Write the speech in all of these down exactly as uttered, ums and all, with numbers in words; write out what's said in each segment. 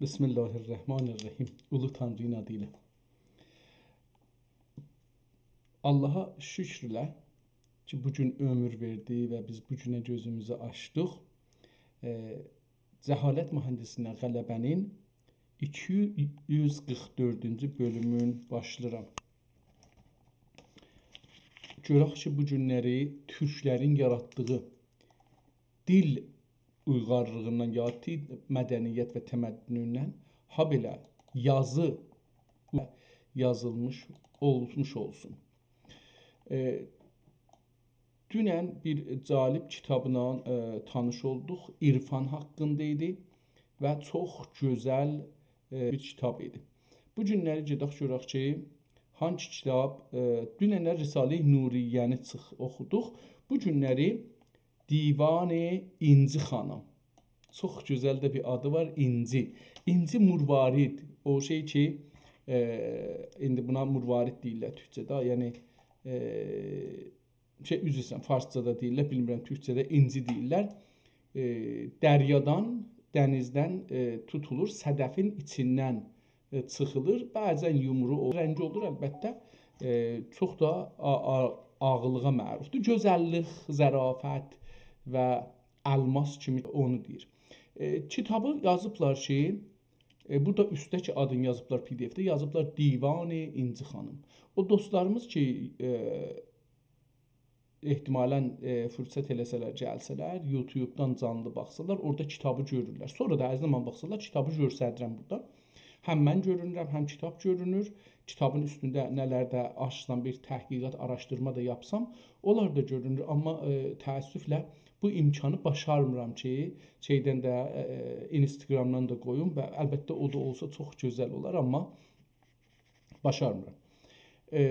بسم الله الرحمن الرحیم. اولو تانری‌نین آدی ایله. آللاها شوکورلر کی، بو گون عؤمور وئردی و بیز بو گونه گؤزوموزو آچدیق. ائ، جهالت مهندسینه غلبه‌نین ایکی یوز قیرخ دؤردونجو بؤلومون باشلاییرام. گؤرک کی، بو گونلری تورکلرین یاراتدیغی دیل اویغارلیغیندان، یا دیل، مدنیت و تمدنوندن، هابئله یازی یازیلمیش اولموش اولسون. ائ، دونن بیر جالب کیتابلا، ائ، تانیش اولدوق. عرفان حاقیندا ایدی و چوخ گؤزل، ائ، بیر کیتاب ایدی. بو گونلری گئدک گؤرک کی، هانسی کیتاب، ائ، دونن ده رساله‌ی نوریه‌نی چیخ-، اوخودوق. بو گونلری دیوان اینجی خانیم. چوخ گؤزل ده بیر آدی وار، اینجی. اینجی مروارید. او شئی کی، ائ، ایندی بونا مروارید دئییرلر تورکجه‌ده. یعنی، ائ، شئی، عذر ایسته‌ییرم، فارسجادا دئییرلر، بیلمیرم، تورکجه‌ده اینجی دئییرلر. ائ، دریادان، دنیزدن، ائ، توتولور، صدفین ایچیندن، ائ، چیخیلیر. بعضا یومرو اولور، رنگی اولور، البته. ائ، چوخ دا آ-، آ-، آغلیغا معروفدور. گؤزللیک، ظرافت و الماس کیمی اونو دئییر. ائ، کیتابی یازیبلار کی، ائ، بورادا اوستده کی آدینی یازیبلار PDF-ده، یازیبلار دیوان اینجی خانیم. او دوستلاریمیز کی، ائ، احتمالا، ائ، فرصت ائله‌سه‌لر، گلسه‌لر، YouTube-دان جانلی باخسالار، اورادا کیتابی گؤرورلر. سونرا دا هر زامان باخسالار، کیتابی گؤستریرم بورادا. هم من گؤرونورم، هم کیتاب گؤرونور. کیتابین اوستونده نه‌لر ده آچسام، بیر تحقیقات، آراشدیرما دا یاپسام، اونلار دا گؤرونور. آمما، ائ، تأسفله بو امکانی باشارمیرام کی، شئیدن ده، ائ، اینستاگرامدان دا قویوم و البته او دا اولسا چوخ گؤزل اولار، آمما باشارمیرام. ائ،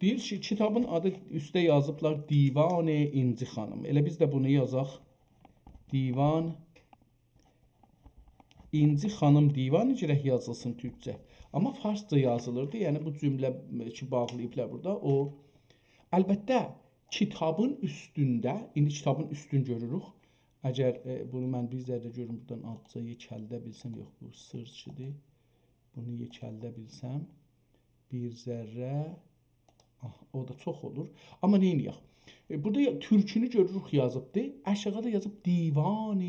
دئییر کی، کیتابین آدی، اوسته یازیبلار دیوان اینجی خانیم. ائله بیز ده بونو یازاق. دیوان، اینجی خانیم دیوانی گرک یازیلسین تورکجه. آمما فارسجا یازیلیردی. یعنی بو جمله کی باغلاییبلار بورادا، او، البته، کیتابین اوستونده، ایندی کیتابین اوستون گؤروروک. اگر، ائ، بونو من بیر ذره گؤروم، بورادان آزجا یئکلده بیلسم، یوخ، بو سیرچ‌دیر. بونو یئکلده بیلسم، بیر ذره، آه، او دا چوخ اولور. آمما نئینیه‌ک؟ ائ، بورادا یا-، تورکونو گؤروروک یازیبدی. آشاغیدا یازیب دیوان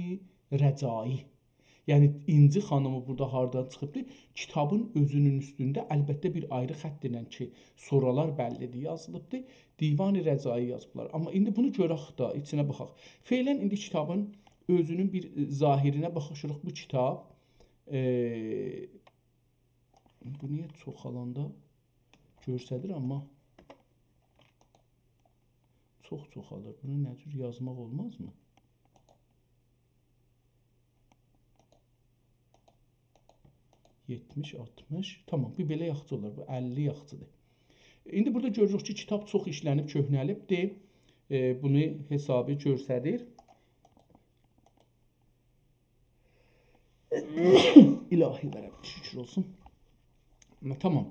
رجایی. یعنی اینجی خانیمی بورادا هاردان چیخیبدی؟ کیتابین اؤزونون اوستونده البته بیر آیری خط ایله کی، سورالار بللی‌دیر، یازیلیبدی. دیوان رجایی یازیبلار. آمما ایندی بونو گؤرک دا، ایچینه باخاق. فعلا ایندی کیتابین اؤزونون بیر، ائ، ظاهرینه باخیشیریق. بو کیتاب، ائ، بو نییه چوخالاندا گؤرسه‌دیر، آمما چوخ چوخالیر. بونو نه جور یازماق اولمازمی؟ یئتمیش، آلتمیش. تامام، بیر بئله یاخشی اولار. بو اللی یاخشی‌دیر. ایندی بورادا گؤروروک کی، کیتاب چوخ ایشلنیب، کؤهنه‌لیبدیر. ائ، بونو حسابی گؤرسه‌دیر. الهی و ربی، شکر اولسون. تامام.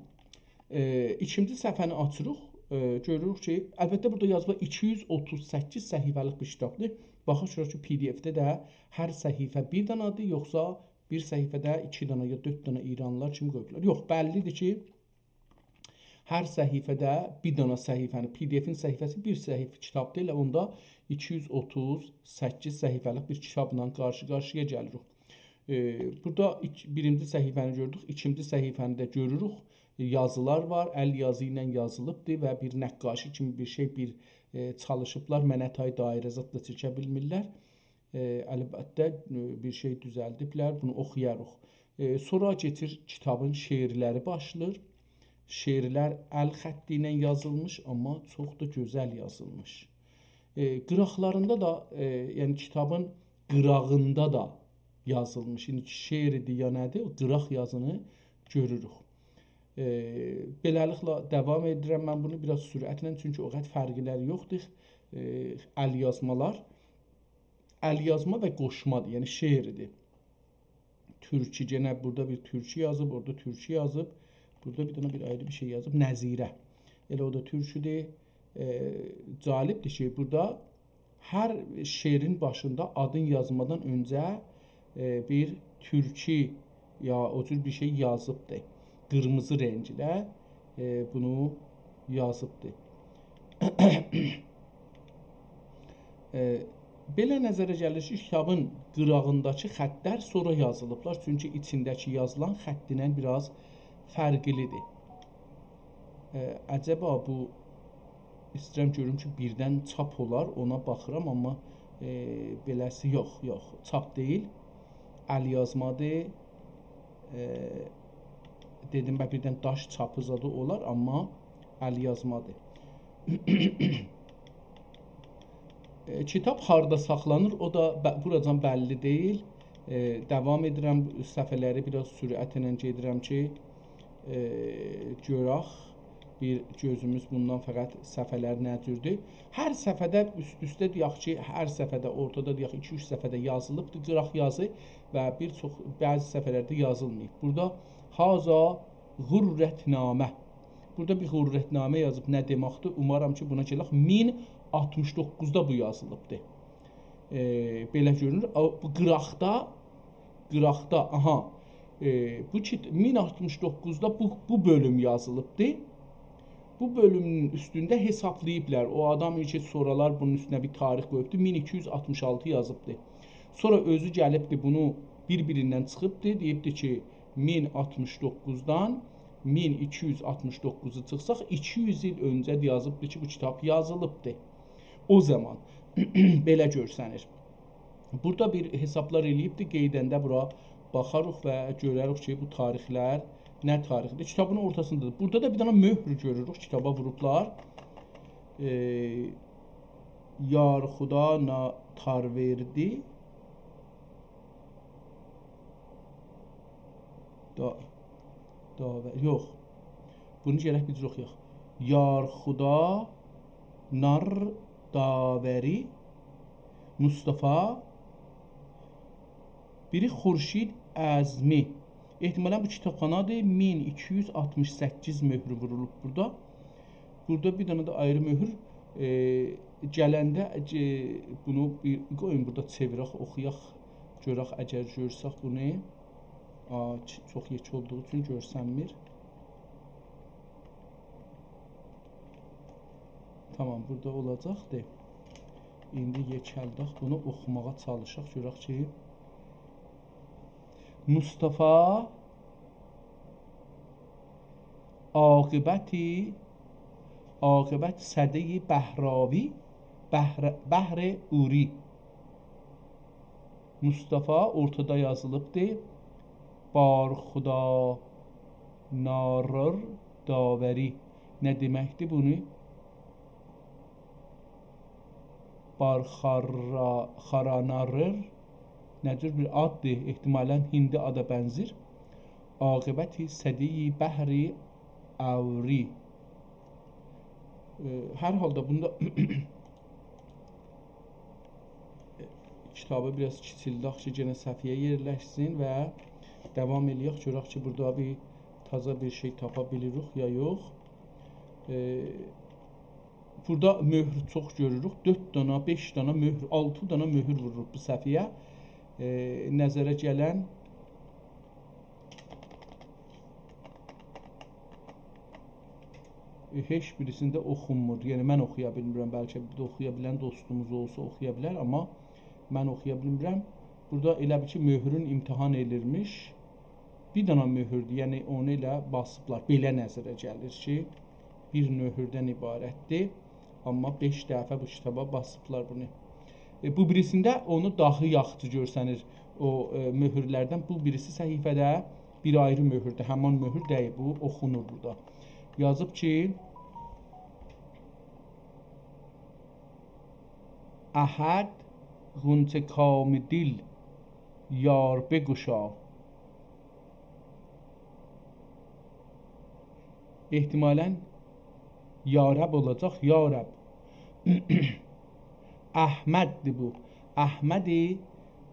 ائ، ایکینجی صفحه‌نی آچیریق. ائ، گؤروروک کی، البته بورادا یازیبلار ایکی یوز اوتوز سککیز صفحه‌لیک بیر کیتابدیر. باخیریق کی، PDF-ده ده هر صفحه بیر دانادیر، یوخسا بیر صفحه‌ده ایکی دانا یا دؤرد دانا ایرانلیلار کیمی قویوبلار. یوخ، بللی‌دیر کی، هر صفحه‌ده بیر دانا صفحه‌نی، PDF-ین صفحه‌سی بیر صفحه کیتابدیر، ائله اوندا ایکی یوز اوتوز سککیز صفحه‌لیک بیر کیتابلا قارشی-قارشییا گلیریک. ائ، بورادا ایک-، بیرینجی صفحه‌نی گؤردوک، ایکینجی صفحه‌نی ده گؤروروک. یازیلار وار، ال یازی ایله یازیلیبدیر و بیر نقاشی کیمی بیر شئی، بیر، ائ، چالیشیبلار، منه تای دایره زاد دا چکه بیلمیرلر. ائ، البته، ائ، بیر شئی دوزلدیبلر، بونو اوخویاریق. ائ، سونرا کئچیر، کیتابین شعرلری باشلاییر. شعرلر ال خطی ایله یازیلمیش، آمما چوخ دا گؤزل یازیلمیش. ائ، قیراقلاریندا دا، ائ، یعنی کیتابین قیراغیندا دا یازیلمیش. ایندی کی شعردیر یا نه‌دیر، او قیراق یازینی گؤروروک. ائ، بئله‌لیکله داوام ائدیرم من بونو بیر آز سرعتله، چونکی او قدر فرقلری یوخدور. ائ، ال یازمالار. ال یازما و قوشمادیر، یعنی شعردیر. تورکی، یئنه بورادا بیر تورکی یازیب، اورادا تورکی یازیب، بورادا بیر دنه بیر آیری بیر شئی یازیب، نظیره. ائله او دا تورکودور. ائ، جالبدیر کی، بورادا هر شعرین باشیندا آدین یازمادان اؤنجه، ائ، بیر تورکی، یا او جور بیر شئی یازیبدی. قیرمیزی رنگله، ائ، بونو یازیبدی. ائ، بئله نظره گلیر کی، کیتابین قیراغینداکی خطلر سونرا یازیلیبلار، چونکی ایچینده‌کی یازیلان خطینن بیر آز فرقلیدیر. ائ، عجبا بو، ایسته‌ییرم گؤروم کی، بیردن چاپ اولار، اونا باخیرام، آمما، ائ، بئله‌سی یوخ، یوخ، چاپ دئییل. ال‌یازمادیر. ائ، دئدیم، به، بیردن داش چاپی زادی اولار، آمما ال‌یازمادیر. ائ، کیتاب هاردا ساخلانیر، او دا به-، بوراجان بللی دئییل. ائ، داوام ائدیرم، صفحه‌لری بیر آز سرعتله گئدیرم کی، ائ، گؤرک، بیر گؤزوموز بوندان فقط صفحه‌لر نه جوردور. هر صفحه‌ده اوست-اوسته دئیک کی، هر صفحه‌ده، اورتادا دئیک، ایکی-اوچ صفحه‌ده یازیلیبدیر قیراق یازی و بیر چوخ، بعضی صفحه‌لرده یازیلماییب. بورادا «هذا غرت‌نامه». بورادا بیر غرت‌نامه یازیب، نه دئمکدیر؟ اومارام کی، بونا گلک. مین آلتمیش دوققوزدا بو یازیلیبدیر. ائ، بئله گؤرونور. آ، بو قیراقدا، قیراقدا، آها، ائ، بو کی، مین آلتمیش دوققوزدا بو، بو بؤلوم یازیلیبدی. بو بؤلومون اوستونده حسابلاییبلار. او آدام کی، سونرالار بونون اوستونه بیر تاریخ قویوبدو، مین ایکی یوز آلتمیش آلتی یازیبدی. سونرا اؤزو گلیبدی، بونو بیر-بیریندن چیخیبدی، دئییبدی کی، مین آلتمیش دوققوزدان مین ایکی یوز آلتمیش دوققوزو چیخساق، ایکی یوز ایل اؤنجه ده یازیبدی کی، بو کیتاب یازیلیبدی. او زامان بئله گؤرسنیر. بورادا بیر حسابلار ائله‌ییبدی، قئییدنده بورا باخاریق و گؤرریک کی، بو تاریخلر نه تاریخدیر. کیتابین اورتاسیندادیر. بورادا دا بیر دنه مؤهر گؤروروک، کیتابا ووروبلار. ائ، «یار خدا نا-، تاروردی». دا، داوه-، یوخ. بونو گرک بیر جور اوخویاق. «یار خدا نار داوری مصطفی، بیری خورشید اعظمی». احتمالاً بو کیتابخانادیر. مین ایکی یوز آلتمیش سککیز مؤهرو وورولوب بورادا. بورادا بیر دنه ده آیری مؤهر، ائ، گلنده، ائ، بونو بیر قویون بورادا چئویرک، اوخویاق، گؤرک، اگر گؤرسک بونو. آ، چ-، چوخ یئکه اولدوغو اوچون گؤرسنمیر. تامام، بورادا اولاجاقدیر. ایندی یئکلدک، بونو اوخوماغا چالیشاق، گؤرک کی، مصطفی عاقبتی، عاقبت سدهٔ بهراوی، بحر، بحر اوری. مصطفی اورتادا یازیلیبدی. بارخدا نارر داوری. نه دئمکدیر بونو؟ بارخارا-، خارانارر نه جور بیر آددیر؟ احتمالاً هندی آدا بنزیر. عاقبت سدهٔ بحر اوری. ائ، هر حالدا بوندا کیتابی بیر آز کیچیلدک کی، یئنه صفحه‌یه یئرلشسین و داوام ائله‌یک، گؤرک کی، بورادا بیر تازا بیر شئی تاپا بیلیریک یا یوخ. ائ، بورادا مؤهر چوخ گؤروروک. دؤرد دانا، بئش دانا مؤهر، آلتی دانا مؤهر وورولوب بو صفحه‌یه. ائ، نظره گلن، ائ، هئچ بیریسینده اوخونمور. یعنی، من اوخویا بیلمیرم. بلکه بیر ده اوخویا بیلن دوستوموز اولسا، اوخویا بیلر، آمما من اوخویا بیلمیرم. بورادا ائله بیل کی، مؤهرون امتحان ائدیلمیش. بیر دانا مؤهردور، یعنی اونو ائله باسیبلار. بئله نظره گلیر کی، بیر مؤهردن عبارتدیر. آمما بئش دفعه بو کیتابا باسیبلار بونو. ائ، بو بیریسینده اونو داها یاخشی گؤرسنیر، او، ائ، مؤهرلردن. بو بیریسی صفحه‌ده بیر آیری مؤهردور. همان مؤهر دئییل، بو اوخونور بورادا. یازیب کی، «احد غنچه کام دل یار بگشا». احتمالاً «یا رب» اولاجاق، «یا رب». احمددیر بو. «احمد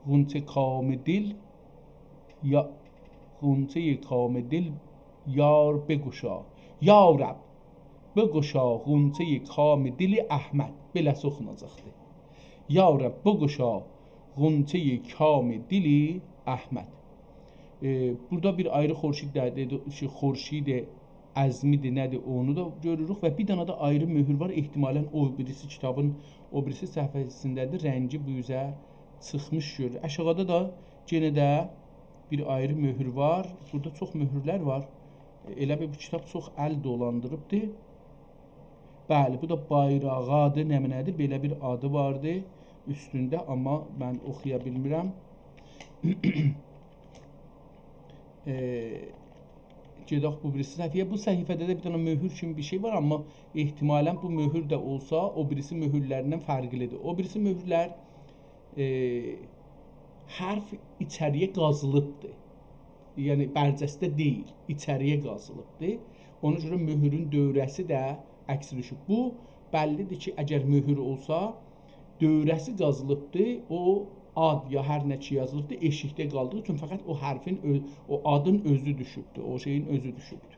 غنچه کام دل، یا، غنچهٔ کام دل یار بگشا». «یا رب، بگشا غنچهٔ کام دل احمد». بئله‌سی اوخوناجاقدیر. «یا رب، بگشا غنچهٔ کام دل احمد». ائ، بورادا بیر آیری خورشید ده، دئدی، شئی، خورشید عظمی‌دیر، نه‌دیر، اونو دا گؤروروک و بیر دنه ده آیری مؤهور وار. احتمالاً او بیریسی کیتابین او بیریسی صفحه‌سینده‌دیر، رنگی بو اوزه چیخمیش گؤرونور. آشاغیدا دا یئنه ده بیر آیری مؤهور وار. بورادا چوخ مؤهورلر وار. ائله بیل بو کیتاب چوخ ال دولاندیریبدیر. بلی، بو دا بایراغی‌دیر، نمنه‌دیر؟ بئله بیر آدی واردی اوستونده، آمما من اوخویا بیلمیرم. ائ، گئدک بو بیریسی صفحه‌یه. بو صفحه‌ده ده بیر دنه مؤهور کیمی بیر شئی وار، آمما احتمالاً بو مؤهور ده اولسا، او بیریسی مؤهورلریندن فرقلی‌دیر. او بیریسی مؤهورلر، ائ، حرف ایچری‌یه قازیلیبدیر. یعنی، برجسته دئییل، ایچری‌یه قازیلیبدیر. اونا گؤره مؤهورون دؤوره‌سی ده عکسی دوشوب. بو، بللی‌دیر کی، اگر مؤهور اولسا، دؤوره‌سی قازیلیبدیر، او آد یا هر نه کی یازیلیبدیر، ائشیکده قالدیغی اوچون فقط او حرفین اؤ-، او آدین اؤزو دوشوبدور، او شئیین اؤزو دوشوبدور.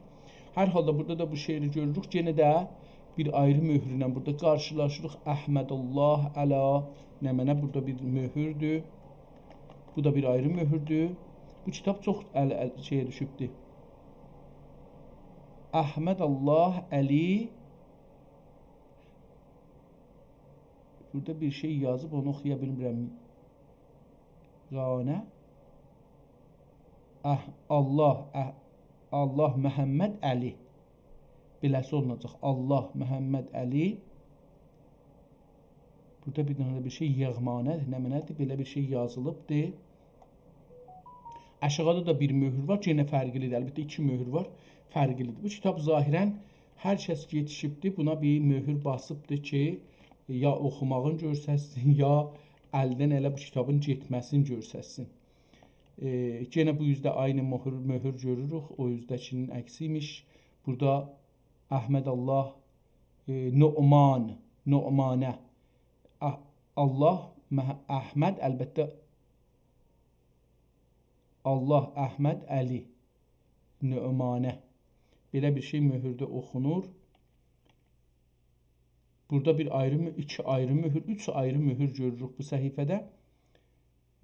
هر حالدا بورادا دا بو شعری گؤروروک. یئنه ده بیر آیری مؤهورله بورادا قارشیلاشیریق. احمد الله علی، نمنه، بورادا بیر مؤهوردور. بو دا بیر آیری مؤهوردور. بو کیتاب چوخ ال، ال، شئیه دوشوبدور. احمد الله علی. بورادا بیر شئی یازیب، اونو اوخویا بیلمیرم. رانه. اه، الله، اه، الله محمد علی. بئله‌سی اولوناجاق. الله محمد علی. بورادا بیر دنه ده بیر شئی، یغمانه، نمنه‌دیر؟ بئله بیر شئی یازیلیبدیر. آشاغیدا دا بیر مؤهور وار، یئنه فرقلی‌دیر. البته، ایکی مؤهور وار، فرقلی‌دیر. بو کیتاب ظاهراً هر کس کی یئتیشیبدیر، بونا بیر مؤهور باسیبدیر کی، یا اوخوماغین گؤرستسین، یا الدن اله بو کیتابین گئتمه‌سینی گؤرستسین. ائ، یئنه بو اوزده عینی مؤهور، مؤهور گؤروروک. او اوزده‌کی‌نین عکسی ایمیش. بورادا احمد الله، ائ، نعمان، نعمانه. اه، الله مح، احمد، البته، الله احمد علی نعمانه. بئله بیر شئی مؤهورده اوخونور. بورادا بیر آیری مؤ، ایکی آیری مؤهور، اوچ آیری مؤهور گؤروروک بو صفحه‌ده.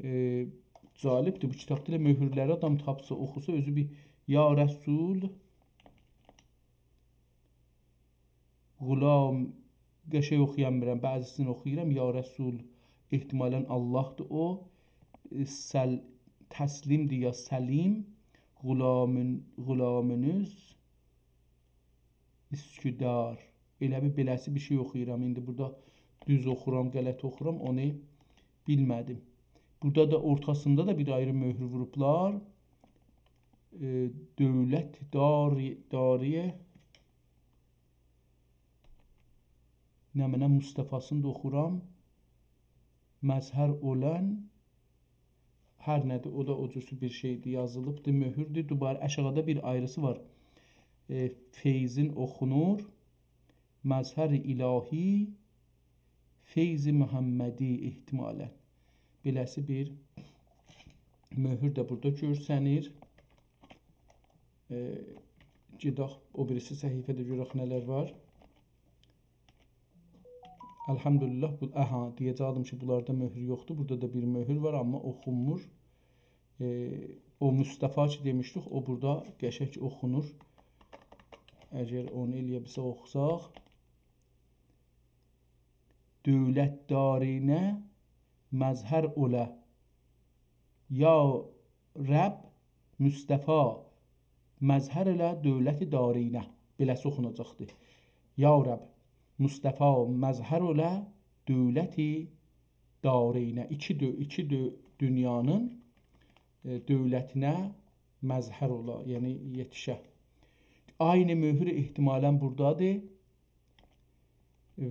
ائ، جالبدیر بو کیتابدا ائله مؤهورلری آدام تاپسا، اوخوسا، اؤزو بیر یا رسول، غلام، قشنگ اوخویامیرام، بعضی‌سینی اوخویورام. یا رسول، احتمالاً الله‌دیر او. ائ، سل، تسلیم‌دیر یا سلیم، غلامون، غلامونوز اسکدار. ائله بیر بئله‌سی بیر شئی اوخویورام. ایندی بورادا دوز اوخورام، غلط اوخورام، اونو بیلمه‌دیم. بورادا دا اورتاسیندا دا بیر آیری مؤهور ووروبلار. ائ، دولت داری، داریه، نمنه، مصطفی‌سینی دا اوخورام. مظهر اولان، هر نه‌دیر، او دا او جورسو بیر شئی‌دیر، یازیلیبدیر، مؤهوردور. دوباره آشاغیدا بیر آیریسی وار. ائ، فیضین اوخونور. مظهر الهی، فیض محمدی احتمالاً. بئله‌سی بیر مؤهور ده بورادا گؤرسنیر. ائ، گئدک او بیریسی صفحه‌ده گؤرک نه‌لر وار. الحمدلله، بو، آها، دئیه‌جکدیم کی، بونلاردا مؤهور یوخدور. بورادا دا بیر مؤهور وار، آمما اوخونمور. ائ، او مصطفی کی دئمیشدیک، او بورادا قشنگ اوخونور. اگر اونو ائلیه بیلسک، اوخوساق. دولت دارینه مظهر اوله. یا رب، مصطفی مظهر اوله دولت دارینه. بئله‌سی اوخوناجاقدیر. یا رب، مصطفی مظهر اوله دولت دارینه. ایکی دؤ، ایکی دؤ، دونیانین، ائ، دولتینه مظهر اولا، یعنی یئتیشه. عینی مؤهور احتمالاً بورادادیر.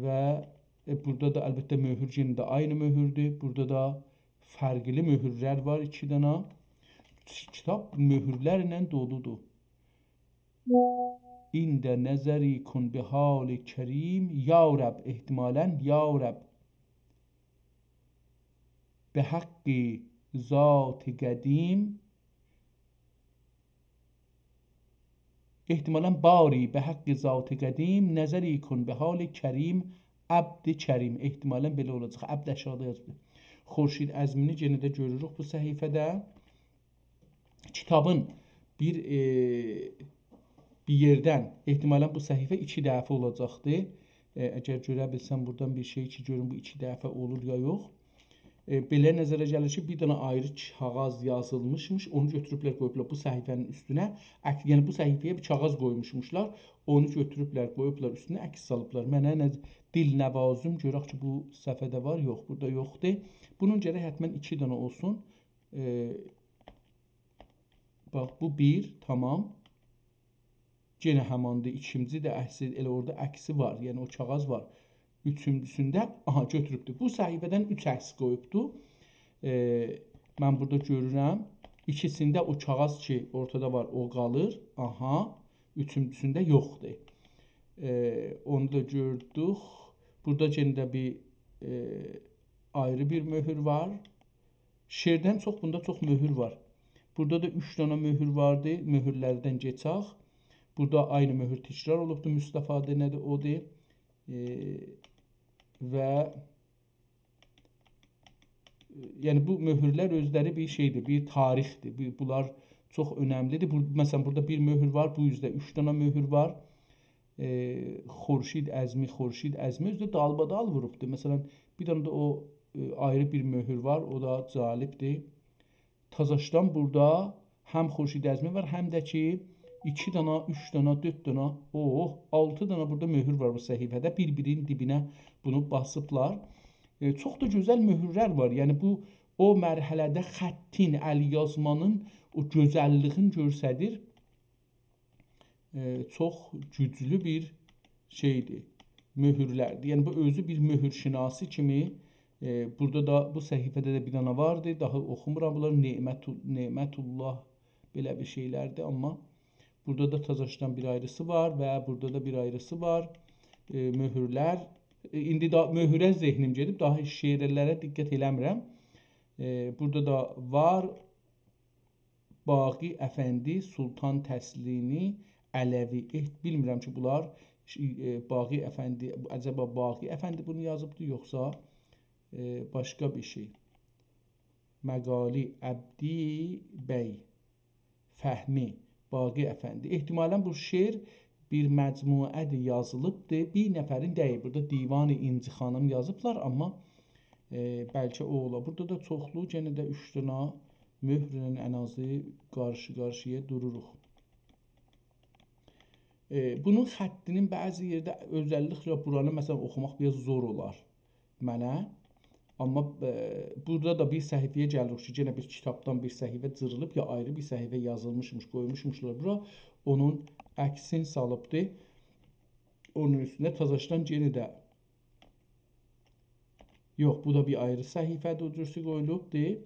و، ائ، بورادا دا البته مؤهور یئنه ده عینی مؤهوردور. بورادا دا فرقلی مؤهورلر وار، ایکی دنه. کیتاب مؤهورلرله دولودور. عند نظری کن به حال کریم، یا رب، احتمالاً یا رب. به حق ذات قدیم، احتمالاً باری، به حق ذات قدیم، نظری کن به حال کریم، عبد کریم. احتمالاً بئله اولاجاق. عبد آشاغیدا یازیبدیر. خورشید عظمی‌نی یئنه ده گؤروروک بو صفحه‌ده. کیتابین بیر، ائ، بیر یئردن احتمالاً بو صفحه ایکی دفعه اولاجاقدی. ائ، اگر گؤره بیلسم بورادان بیر شئی کی، گؤروم بو ایکی دفعه اولور یا یوخ. ائ، بئله نظره گلیر کی، بیر دنه آیری کاغیذ یازیلمیشمیش، اونو گؤتوروبلر قویوبلار بو صفحه‌نین اوستونه. عک-، یعنی بو صفحه‌یه بیر کاغیذ قویموشموشلار، اونو گؤتوروبلر، قویوبلار اوستونه، عکس سالیبلار. منه نه، دل‌نوازیم، گؤرک کی، بو صفحه‌ده وار، یوخ، بورادا یوخدور. بونون گرک حتماً ایکی دنه اولسون. ائ، باخ، بو بیر، تامام. یئنه هماندیر، ایکینجی ده عکسی، ائله اورادا عکسی وار، یعنی او کاغیذ وار. اوچونجوسونده، آها، گؤتوروبدور. بو صفحه‌دن اوچ عکس قویوبدو. ائ، من بورادا گؤرورم. ایکیسینده او کاغیذ کی، اورتادا وار، او قالیر. آها، اوچونجوسونده یوخدور. ائ، اونو دا گؤردوک. بورادا یئنه ده بیر، ائ، آیری بیر مؤهور وار. شعردن چوخ بوندا چوخ مؤهور وار. بورادا دا اوچ دنه مؤهور واردی. مؤهورلردن کئچک. بورادا عینی مؤهور تکرار اولوبدو. مستفاده نه‌دیر؟ اودور. ائ، و، یعنی، بو مؤهورلر اؤزلری بیر شئیدیر، بیر تاریخدیر. بیر، بونلار چوخ اؤنملیدیر. بو، مثلاً، بورادا بیر مؤهور وار، بو اوزده اوچ دنه مؤهور وار. ائ، خورشید عظمی، خورشید عظمی، اؤزو ده دالبادال ووروبدور. مثلاً، بیر دنه ده او، ائ، آیری بیر مؤهور وار، او دا جالبدیر. تازاشدان بورادا هم خورشید عظمی وار، هم ده کی، ایکی دنه، اوچ دنه، دؤرد دنه، اوه، آلتی دنه بورادا مؤهور وار بو صفحه‌ده. بیر-بیرینین دیبینه بونو باسیبلار. ائ، چوخ دا گؤزل مؤهورلر وار. یعنی، بو، او مرحله‌ده خطین، ال‌یازمانین او گؤزللیگین گؤستریر. ائ، چوخ گوجلو بیر شئیدیر، مؤهورلردیر. یعنی، بو اؤزو بیر مؤهورشناسی کیمی، ائ، بورادا دا، بو صفحه‌ده ده بیر دنه واردی، داها اوخومورام بونلاری، نعمت، نعمت‌الله، بئله بیر شئیلردیر، آمما بورادا دا تازاشدان بیر آیریسی وار و بورادا دا بیر آیریسی وار. ائ، مؤهورلر، ائ، ایندی دا مؤهوره ذهنیم گئدیب، داها شعرلره دقت ائله‌میرم. ائ، بورادا دا وار، باقی افندی، سلطان تسلیمی، علوی. ائه، بیلمیرم کی، بونلار، ش-، ائ، باقی افندی، عجبا باقی افندی بونو یازیبدی، یوخسا، ائ، باشقا بیر شئی؟ مقالی، عبدی بی، فهمی، باقی افندی. احتمالاً بو شعر بیر مجموعه‌دیر، یازیلیبدیر. بیر نفرین دئییل، بورادا دیوان اینجی خانیم یازیبلار، آمما، ائ، بلکه او اولا. بورادا دا چوخلو، یئنه ده اوچ دنه مؤهورله ان آزی قارشی-قارشییا دوروروق. ائ، بونون خطینین بعضی یئرده، اؤزللیکله بورانی، مثلاً، اوخوماق بیر آز زور اولار منه. آمما، ائ، بورادا دا بیر صفحه‌یه گلیریک کی، یئنه بیر کیتابدان بیر صفحه جیریلیب، یا آیری بیر صفحه یازیلمیشمیش، قویموشموشلار بورا. اونون عکسین سالیبدی. اونون اوستونه تازاشدان یئنه ده، یوخ، بو دا بیر آیری صفحه‌دیر، او جورسی قویولوبدور.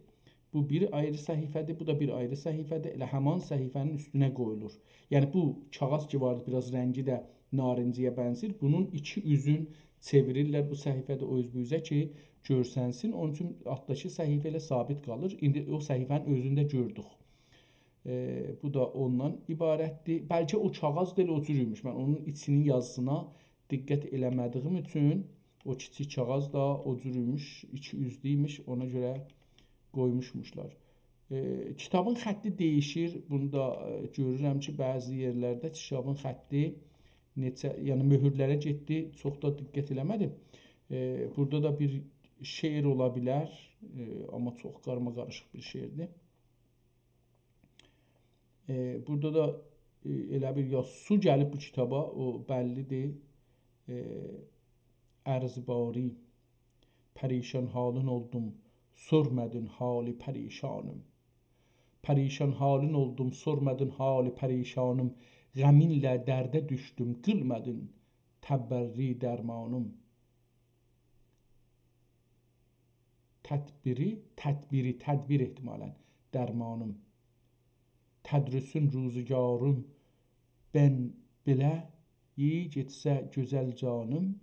بو بیر آیری صفحه‌دیر، بو دا بیر آیری صفحه‌دیر. ائله همان صفحه‌نین اوستونه قویولور. یعنی بو کاغیذ کی واردی، بیر آز رنگی ده نارنجی‌یه بنزیر. بونون ایکی اوزون چئویریرلر بو صفحه‌ده او اوز بو اوزه کی، گؤرسنسین. اونون اوچون آلتداکی صفحه ائله ثابت قالیر. ایندی او صفحه‌نین اؤزونو ده گؤردوک. ائ، بو دا اوندان عبارتدیر. بلکه او کاغیذ دا ائله او جور ایمیش. من اونون ایچینین یازیسینا دقت ائله‌مه‌دیییم اوچون او کیچیک کاغیذ دا او جور ایمیش، ایکی اوزلو ایمیش، اونا گؤره قویموشموشلار. ائ، کیتابین خطی دییشیر. بونو دا، ائ، گؤرورم کی، بعضی یئرلرده کیتابین خطی نئچه، یعنی مؤهورلره گئتدی، چوخ دا دقت ائله‌مه‌دیم. ائ، بورادا دا بیر شعر اولا بیلر، ائ، آمما چوخ قارماقاریشیق بیر شعردیر. ائ، بورادا دا، ائ، ائله بیر یا سو گلیب بو کیتابا، او بللی‌دیر. ائ، ارز باری، پریشان حالین اولدوم، سورمادین حال پریشانیم. پریشان حالین اولدوم، سورمادین حال پریشانیم. غمینله درده دوشدوم، قیلمادین تبری درمانیم. تدبیری، تدبیری، تدبیر احتمالاً، درمانیم. تدریسین روزگاریم، بن بئله، یی گئتسه گؤزل جانیم.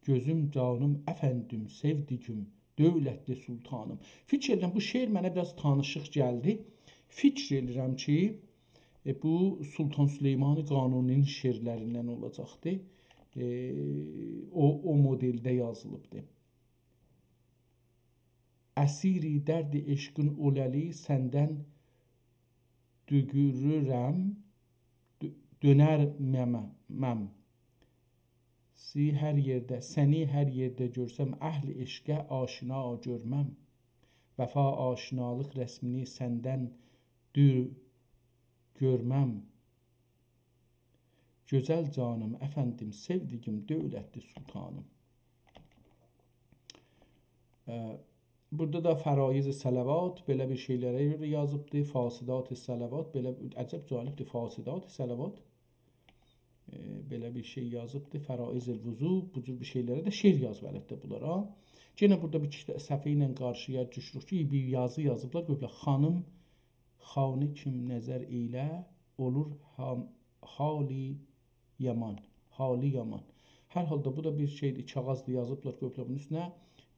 گؤزوم، جانیم، افندیم، سئودیگیم، دؤولتلی سلطانیم. فیکیر ائدیرم، بو شعر منه بیر آز تانیشیق گلدی. فیکیر ائدیرم کی، ائ، بو سلطان سلیمان قانونی‌نین شعرلریندن اولاجاقدی. ائ، او، او مدلده یازیلیبدی. اسیر درد عشقین اوله‌لی، سندن دوگورورم، دؤ-، دؤنرمم. سی هر یئرده، سنی هر یئرده گؤرسم، اهل عشقه آشنا گؤرمم. وفا آشنالیق رسمینی سندن دور گؤرمم. گؤزل جانیم، افندیم، سئودیگیم، دؤولتلی سلطانیم. ائ، بورادا دا فرایض صلوات، بئله بیر شئیلره گؤره یازیبدی. فاسدات صلوات، بئله، عجب جالبدیر، فاسدات صلوات. ائ، بئله بیر شئی یازیبدی، فرایض الوضو، بو جور بیر شئیلره ده شعر یازیب البته بونلارا. یئنه بورادا بیر ایکی صفحه ایله قارشییا دوشوروک کی، بیر یازی یازیبلار، قویوبلار: «خانیم، خانه کیم نظر ائیله، اولور هام-، حالی یامان، حالی یامان.» هر حالدا بو دا بیر شئیدیر، کاغیذدیر، یازیبلار، قویوبلار بونون اوستونه.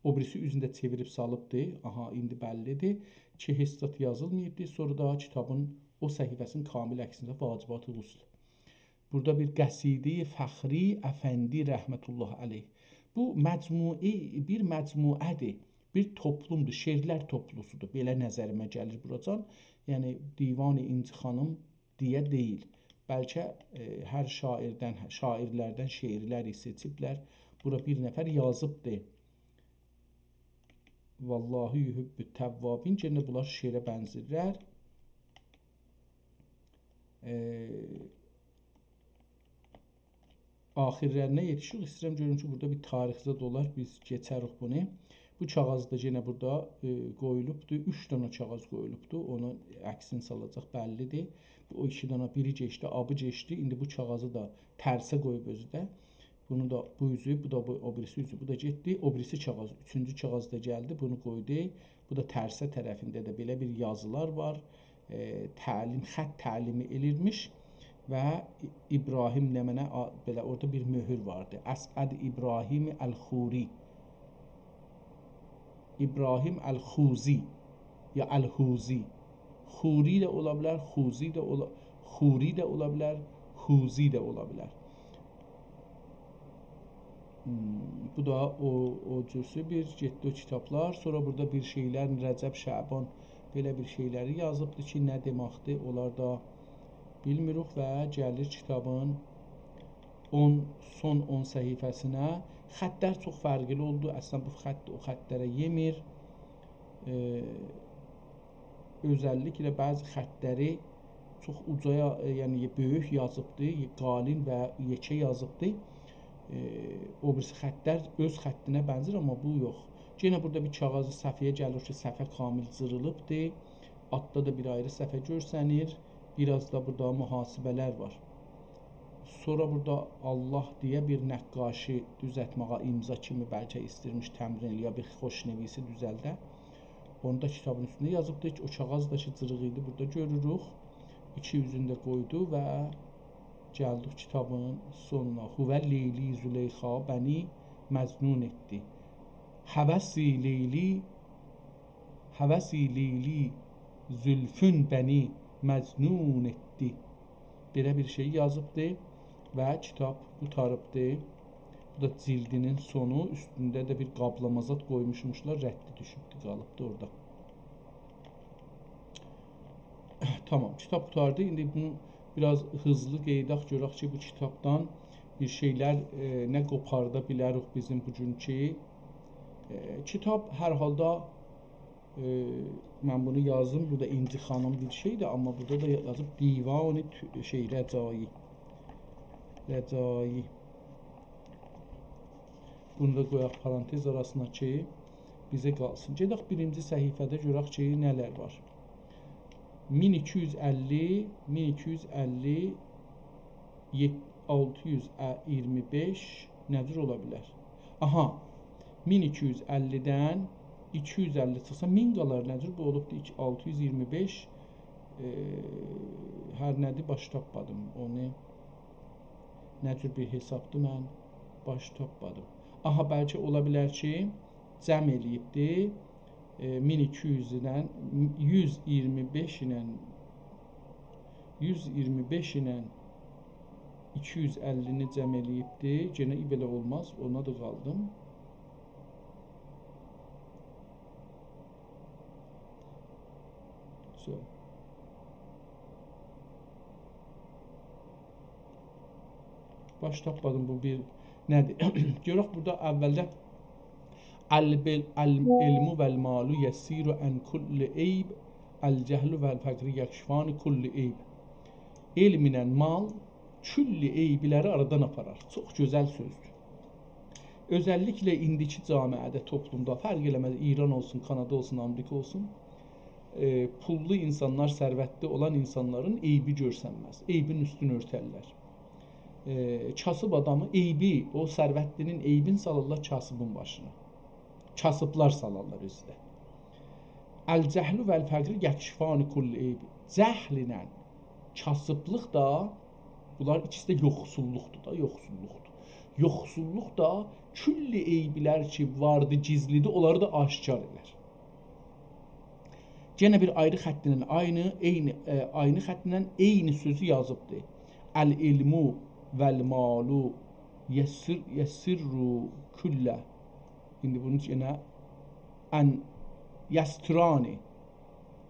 او بیریسی اوزونو ده چئویریب سالیبدی. آها، ایندی بللیدیر کی، هئچ زاد یازیلماییبدی. سونرا دا کیتابین او صفحه‌سینین کامل عکسینده واجبات غسل. بورادا بیر قصیده فخری افندی رحمة الله علیه. بو مجموعه، بیر مجموعه‌دیر، بیر توپلومدور، شعرلر توپلوسودور. بئله نظریمه گلیر بوراجان. یعنی، دیوان اینجی خانیم دئیه دئییل. بلکه، ائ، هر شاعردن، شاعرلردن شعرلری سئچیبلر. بورا بیر نفر یازیبدی. «والله یحب التوابین». یئنه بونلار شعره بنزیرلر. ائ، آخیرلرینه یئتیشیریک. ایسته‌ییرم گؤروم کی، بورادا بیر تاریخ زاد اولار، بیز کئچریک بونو. بو کاغیذ دا یئنه بورادا، ائ، قویولوبدور. اوچ دنه کاغیذ قویولوبدور. اونون عکسینی سالاجاق، بللیدیر. بو او ایکی دنه، بیری کئچدی، آ بو کئچدی. ایندی بو کاغیذی دا ترسه قویوب اؤزو ده. بونو دا بو اوزو، بو دا بو، او بیریسی اوزو، بو دا گئتدی. او بیریسی کاغیذ، اوچونجو کاغیذ دا گلدی، بونو قویدو. بو دا ترسه طرفینده ده بئله بیر یازیلار وار. ائ، تعلیم، خط تعلیمی ائلیرمیش و ای-، ابراهیم نمنه آ-، بئله اورادا بیر مؤهور واردی. اسعد ابراهیم الخوری. ابراهیم الخوزی یا الحوزی. خوری ده اولا بیلر، خوزی ده اولا، خوری ده اولا بیلر، حوزی ده اولا بیلر. هوم، بو دا او، او جورسو بیر گئتدی او کیتابلار. سونرا بورادا بیر شئیلر، رجب، شعبان، بئله بیر شئیلری یازیبدی کی، نه دئمکدیر، اونلار دا بیلمیریک و گلیر کیتابین اون، سون اون صفحه‌سینه. خطلر چوخ فرقلی اولدو. اصلا بو خط او خطلره یئمیر. ائ، اؤزللیکله بعضی خطلری چوخ اوجا، ائ، یعنی بؤیوک یازیبدی، قالین و یئکه یازیبدی. ائ، او بیریسی خطلر اؤز خطینه بنزیر، آمما بو یوخ. یئنه بورادا بیر کاغیذی صفحه‌یه گلیر کی، صفحه کامل جیریلیبدی. آلتدا دا بیر آیری صفحه گؤرسنیر. بیر آز دا بورادا محاسبه‌لر وار. سونرا بورادا الله دئیه بیر نقاشی دوزلتمه‌یه امضا کیمی بلکه ایستیرمیش تمرین ائله‌یه، بیر خوشنویسی دوزلده. اونو دا کیتابین اوستونده یازیبدی کی، او کاغیذ دا کی، جیریق ایدی، بورادا گؤروروک. ایکی اوزونو ده قویدو و گلدیک کیتابین سونونا. «هو لیلی زلیخا بنی مجنون ائتدی. هوسی لیلی، هوسی لیلی زلفون بنی مجنون ائتدی.» بئله بیر شئی یازیبدی و کیتاب قوتاریبدی. بو دا جلدینین سونو، اوستونده ده بیر قابلاما زاد قویموشموشلار، ردی دوشوبدو، قالیبدی اورادا. تامام، کیتاب قوتاردی. ایندی بونو بیر آز هیزلی قئییداق، گؤرک کی، بو کیتابدان بیر شئیلر، ائ، نه قوپاردا بیلریک بیزیم بوگونکو، ائ، کیتاب. هر حالدا، ائ، من بونو یازدیم. بورادا اینجی خانیم بیر شئیدیر، آمما بورادا دا یازیب دیوان تو-، شئی، رجایی. رجایی. بونو دا قویاق پارانتز آراسینا کی، بیزه قالسین. گئدک بیرینجی صفحه‌ده گؤرک کی، نه‌لر وار. مین ایکی یوز اللی، مین ایکی یوز اللی، یئت-، آلتی یوز ایگیرمی بئش نه جور اولا بیلر؟ آها، مین ایکی یوز اللی‌دن ایکی یوز اللی چیخسا، مین قالار. نه جور بو اولوبدو؟ ایکی، آلتی یوز ایگیرمی بئش، ائ، هر نه‌دیر، باش تاپمادیم. اونو نه جور بیر حسابدیر، من باش تاپمادیم. آها، بلکه اولا بیلر کی، جمع ائله‌ییبدی. ائ، مین ایکی یوز ایله، یوز ایگیرمی بئش ایله، یوز ایگیرمی بئش ایله ایکی یوز اللینی جمع ائله‌ییبدی. یئنه بئله اولماز، اونا دا قالدیم. باش تاپمادیم، بو بیر نه‌دیر؟ گؤرک بورادا اولده البل-، العلم والمال یسیر عن کل عیب، الجهل والفقر یکشفان کل عیب. علم ایله مال کل عیبلری آرادان آپارار. چوخ گؤزل سؤزدور. اؤزللیکله ایندیکی جامعه‌ده، توپلومدا، فرق ائله‌مز، ایران اولسون، کانادا اولسون، آمریکا اولسون، ائ، پوللو اینسانلار، ثروتلی اولان اینسانلارین عیبی گؤرسنمز. عیبین اوستونو اؤرترلر. ائ، کاسیب آدامی عیبی، او ثروتلی‌نین عیبینی سالیرلار کاسیبین باشینا. کاسیبلار سالیرلار اؤزو ده. الجهل والفقر یکشفان کل عیب. جهل ایله کاسیبلیق دا، بونلار ایکیسی ده یوخسوللوقدور دا، یوخسوللوقدور. یوخسوللوق دا کل عیبلر کی واردی، گیزلیدیر، اونلاری دا آشکار ائدر. یئنه بیر آیری خطینن عینی، عینی، ائ، آیری خطینن عینی سؤزو یازیبدی. العلم والمال یسر، یسر کل. ایندی بونو یئنه ان یستران،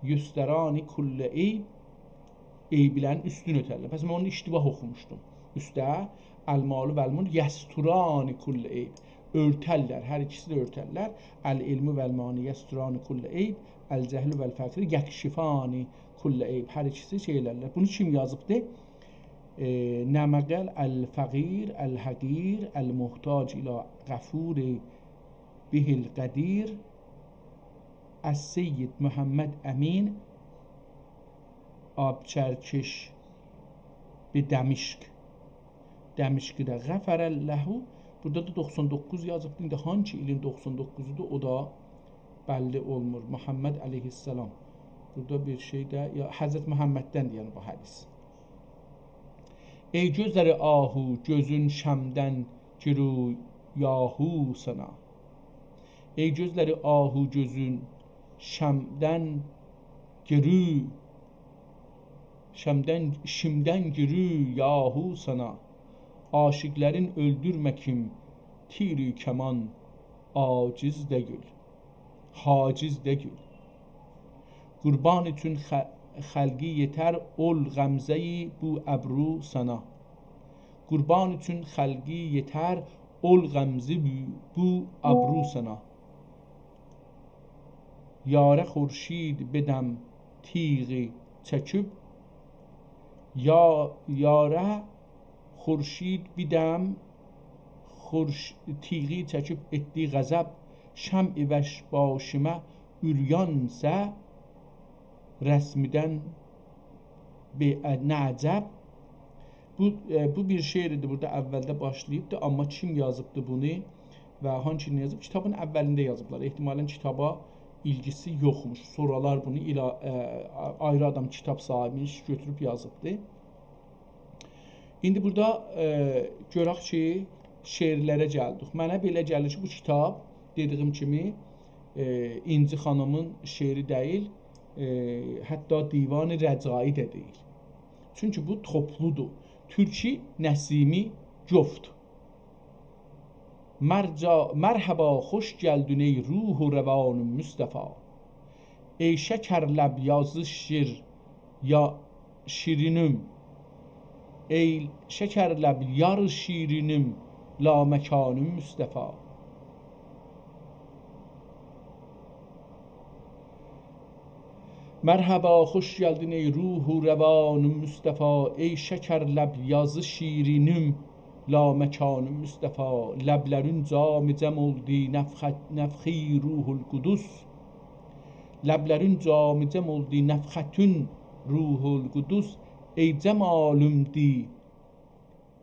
یستران کل عیب، عیبلرین اوستونو اؤرترلر. پس من اونو اشتباه اوخوموشدوم. اوسته المال والمال یستران کل عیب. اؤرترلر، هر ایکیسی ده اؤرترلر. العلم والمال یستران کل عیب، الجهل والفقر یکشفان کل عیب. هر ایکیسی شئی ائلرلر. بونو کیم یازیبدی؟ ائ، نمقل الفقیر الحقیر المحتاج الی غفور به القدیر، السید محمد امین آبچرکش به دمشق. دمشقده غفر له. بورادا دا دوخسان دوققوز یازیبدی. ایندی هانسی ایلین دوخسان دوققوزودور، او دا بللی اولمور. محمد علیه‌السلام. بورادا بیر شئی ده، یا، حضرت محمددندیر، یعنی بو حدیث. ای گؤزلری آهو، گؤزون شمعدن گرو یاهو سانا. ای گؤزلری آهو، گؤزون شمعدن گرو، شمعدن، شمعدن گرو یاهو سانا. عاشیقلرین اؤلدورمه کیم، تیر و کمان عاجز دئییل، حاجز دئییل. قربان اوچون خ-، خلقی یئتر، اول غمزه‌ی بو ابرو سانا. قربان اوچون خلقی یئتر، اول غمزه بو، بو ابرو سانا. یاره خورشید بدم تیغی چکیب، یا-، یاره خورشید بدم، خورش-، تیغی چکیب ائتدی غضب، شمع وش باشیما اوریانسه، رسمدن به-، نه عجب. بو، ائ، بو بیر شعر ایدی، بورادا اولده باشلاییبدی، آمما کیم یازیبدی بونو و هانسی ایلین یازیب؟ کیتابین اولینده یازیبلار. احتمالاً کیتابا ایلگیسی یوخموش. سونرالار بونو ایلا-، ائ، آیری آدام، کیتاب صاحیبی گؤتوروب یازیبدی. ایندی بورادا، ائ، گؤرک کی، شعرلره گلدیک. منه بئله گلیر کی، بو کیتاب، دئدیگیم کیمی، ائ، اینجی خانیمین شعری دئییل، ائ، حتی دیوان رجایی ده دئییل. چونکی بو توپلودور. تورکی نسیمی گفت. مرجا-، مرحبا، خوش گلدین ای روح و روان مصطفی. ای شکر لب یازی شیر یا شیرینیم. ای شکر لب یار شیرینیم، لامکانیم مصطفی. مرحبا، خوش گلدین ای روح و روان مصطفی، ای شکر لب یازی شیرینیم، لامکانیم مصطفی. لبلرین جام جم اولدو نفخت-، نفخی روح القدس. لبلرین جام جم اولدو نفختون روح القدس، ای جمالیم دی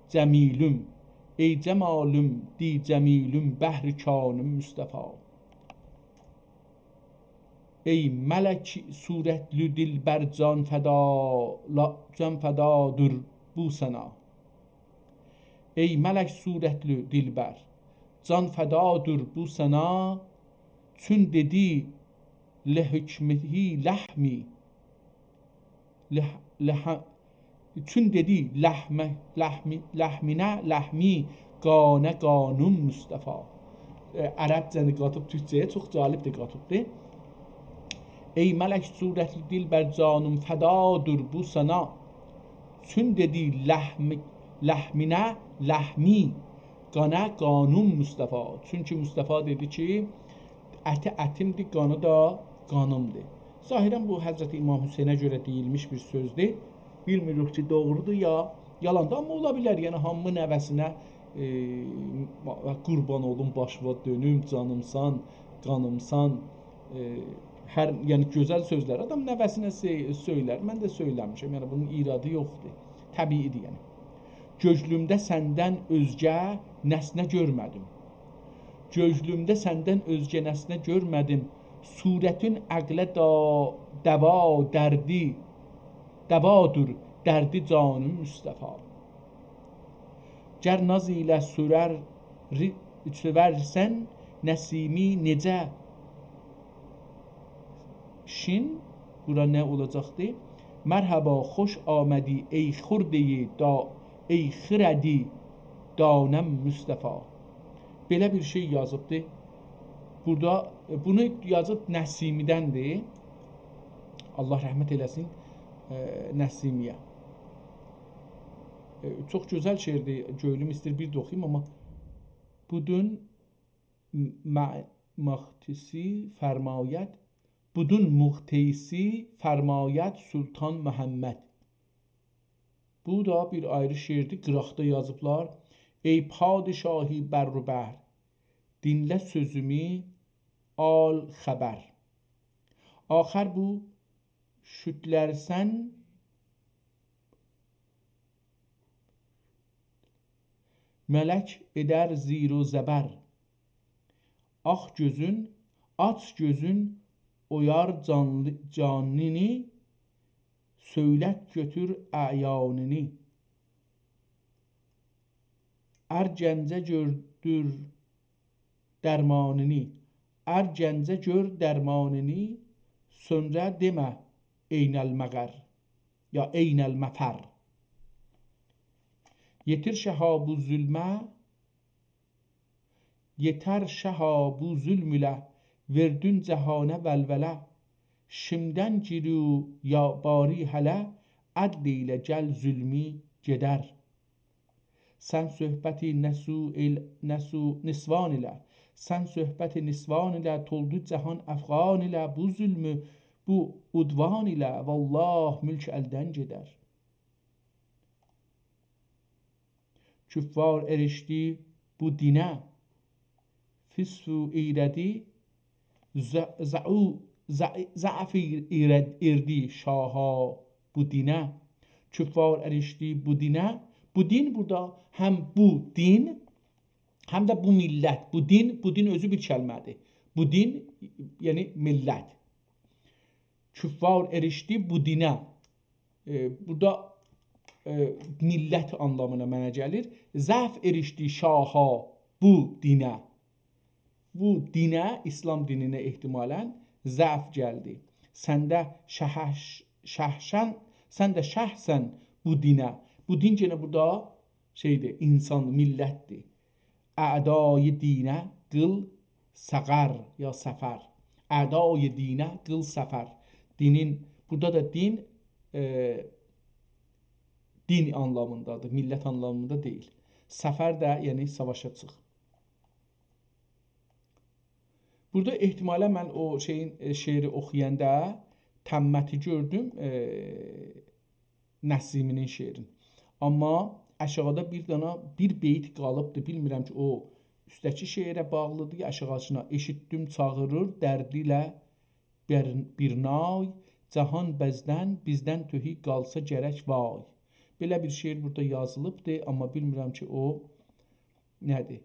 جمیلیم، ای جمالیم دی جمیلیم، بحر کانیم مصطفی. ای ملک صورتلی دلبر، جان فدا، لا-، جان فدادور بو سنا. ای ملک صورتلی دلبر، جان فدادور بو سنا. چون دئدی لحکمتی لحمی، لح-، لح-، چون دئدی لحمه، لحمی، لحمینه لحمی، قانه قانیم مصطفی. ائ، عربجه‌نی قاتیب تورکجه‌یه، چوخ جالبدیر، قاتیبدیر. ای ملک صورتلی دلبر جانیم، فدادیر بو سنا. چون دئدی لحم، لحمینه لحمی، قانه قانیم مصطفی. چونکی مصطفی دئدی کی، اتی اتیمدیر، قانی دا قانیمدیر. ظاهراً بو حضرت امام حسینه گؤره دئییلمیش بیر سؤزدور. بیلمیریک کی، دوغرودور یا یالاندیر، آمما اولا بیلر، یعنی هامی نوه‌سینه، ائ، «قوربان اولوم، باشیوا دؤنوم، جانیمسان، قانیمسان»، ائ، هر، یعنی گؤزل سؤزلر آدام نوه‌سینه سئ-، سؤیلر. من ده سؤیله‌میشم، یعنی بونون ایرادی یوخدور. طبیعی‌دیر، یعنی. گؤزلومده سندن اؤزگه نسنه گؤرمه‌دیم. گؤزلومده سندن اؤزگه نسنه گؤرمه‌دیم. صورتین عقله دا-، دوا، دردی، دوادیر دردی جانیم مصطفی. گر ناز ایله سؤرر، ری-، سؤورسن نسیمی نئجه شین، بورا نه اولاجاقدی؟ مرحبا، خوش آمدی، ای خورده‌ی دا-، ای خردی دانم مصطفی. بئله بیر شئی یازیبدی. بورادا، بونو یازیب نسیمی‌دندیر. الله رحمت ائله‌سین، ائ، نسیمی‌یه. ائ، چوخ گؤزل شعردیر، گؤیلوم ایسته‌ییر بیر ده اوخویوم، آمما بودون م-، مع-، مختیسی فرماید، بودون مختیسی فرماید سلطان محمد. بو دا بیر آیری شعردیر، قیراقدا یازیبلار. ای پادشاهی بر و بحر، دینله سؤزومو، آل خبر. آخر بو شوتلرسن ملک ائدر زیر و زبر. آخ گؤزون، آچ گؤزون، اویار جانلی-، جانینی، سؤیلت گؤتور اعیانینی. ار گنجه گؤردور درمانینی. ار گنجه گؤر درمانینی، سونرا دئمه: «عین المقر» یا «عین المفر». یئتیر شاها بو ظلمه، یئتر شاها بو ظلم ایله، وئردین جهانه ولوله. شیمدن گیرو یا باری هله، عدل ائیله گل ظلمو گئدر. سن صحبت نسو ائل-، نسو نسوان ایله، سن صحبت نسوان ایله، تولدو جهان افغان ایله، بو ظلمو، بو عدوان ایله، والله ملک الدن گئدر. کفار ائریشدی بو دینه، فسق و ایرادی، ضع-، ضعو-، ضع-، ضعف ایر-، ایراد-، ایردی شاها بو دینه. کفار ائریشدی بو دینه. بو دین بورادا هم بو دین، هم ده بو میللت. بو دین، بو دین اؤزو بیر کلمه‌دیر. بو دین، یعنی میللت. کفار ائریشدی بو دینه. ائ، بورادا، ائ، میللت آنلامینا منه گلیر. ضعف ائریشدی شاها بو دینه. بو دینه، اسلام دینینه احتمالاً ضعف گلدی. سن ده شهش-، شهشن، سن ده شهسن بو دینه. بو دین یئنه بورادا شئیدیر، انسان، میللتدیر. اعدای دینه قیل سقر یا سفر. اعدای دینه قیل سفر. دینین، بورادا دا دین، ائ، دین آنلامیندادیر، میللت آنلامیندا دئییل. سفر ده، یعنی ساواشا چیخ. بورادا احتمالاً من او شئیین، ائ، شعری اوخویاندا تمّتی گؤردوم، ائ، نسیمی‌نین شعرین. آمما آشاغیدا بیر دانا، بیر بیت قالیبدی. بیلمیرم کی، او اوستده‌کی شعره باغلیدیر، یا آشاغیسینا. ائشیتدیم چاغیریر دردیله بیر، بیر نای، جهان بزدن، بیزدن تهی قالسا گرک وای. بئله بیر شعر بورادا یازیلیبدی، آمما بیلمیرم کی، او نه‌دیر؟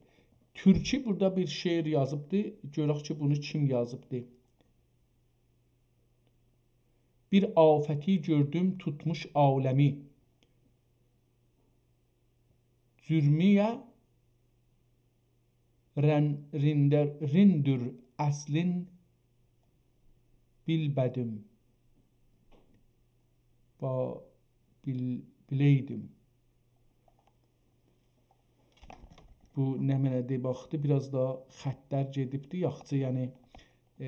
تورکی بورادا بیر شعر یازیبدی. گؤرک کی، بونو کیم یازیبدی؟ بیر آفتی گؤردوم توتموش عالمی. جرمه‌یه رن-، ریندر-، ریندور اصلین بیلمه‌دیم. با بیل-، بیلئیدیم. بو نمنه‌دیر، باخدی، بیر آز دا خطلر گئدیبدی، یاخشی، یعنی، ائ،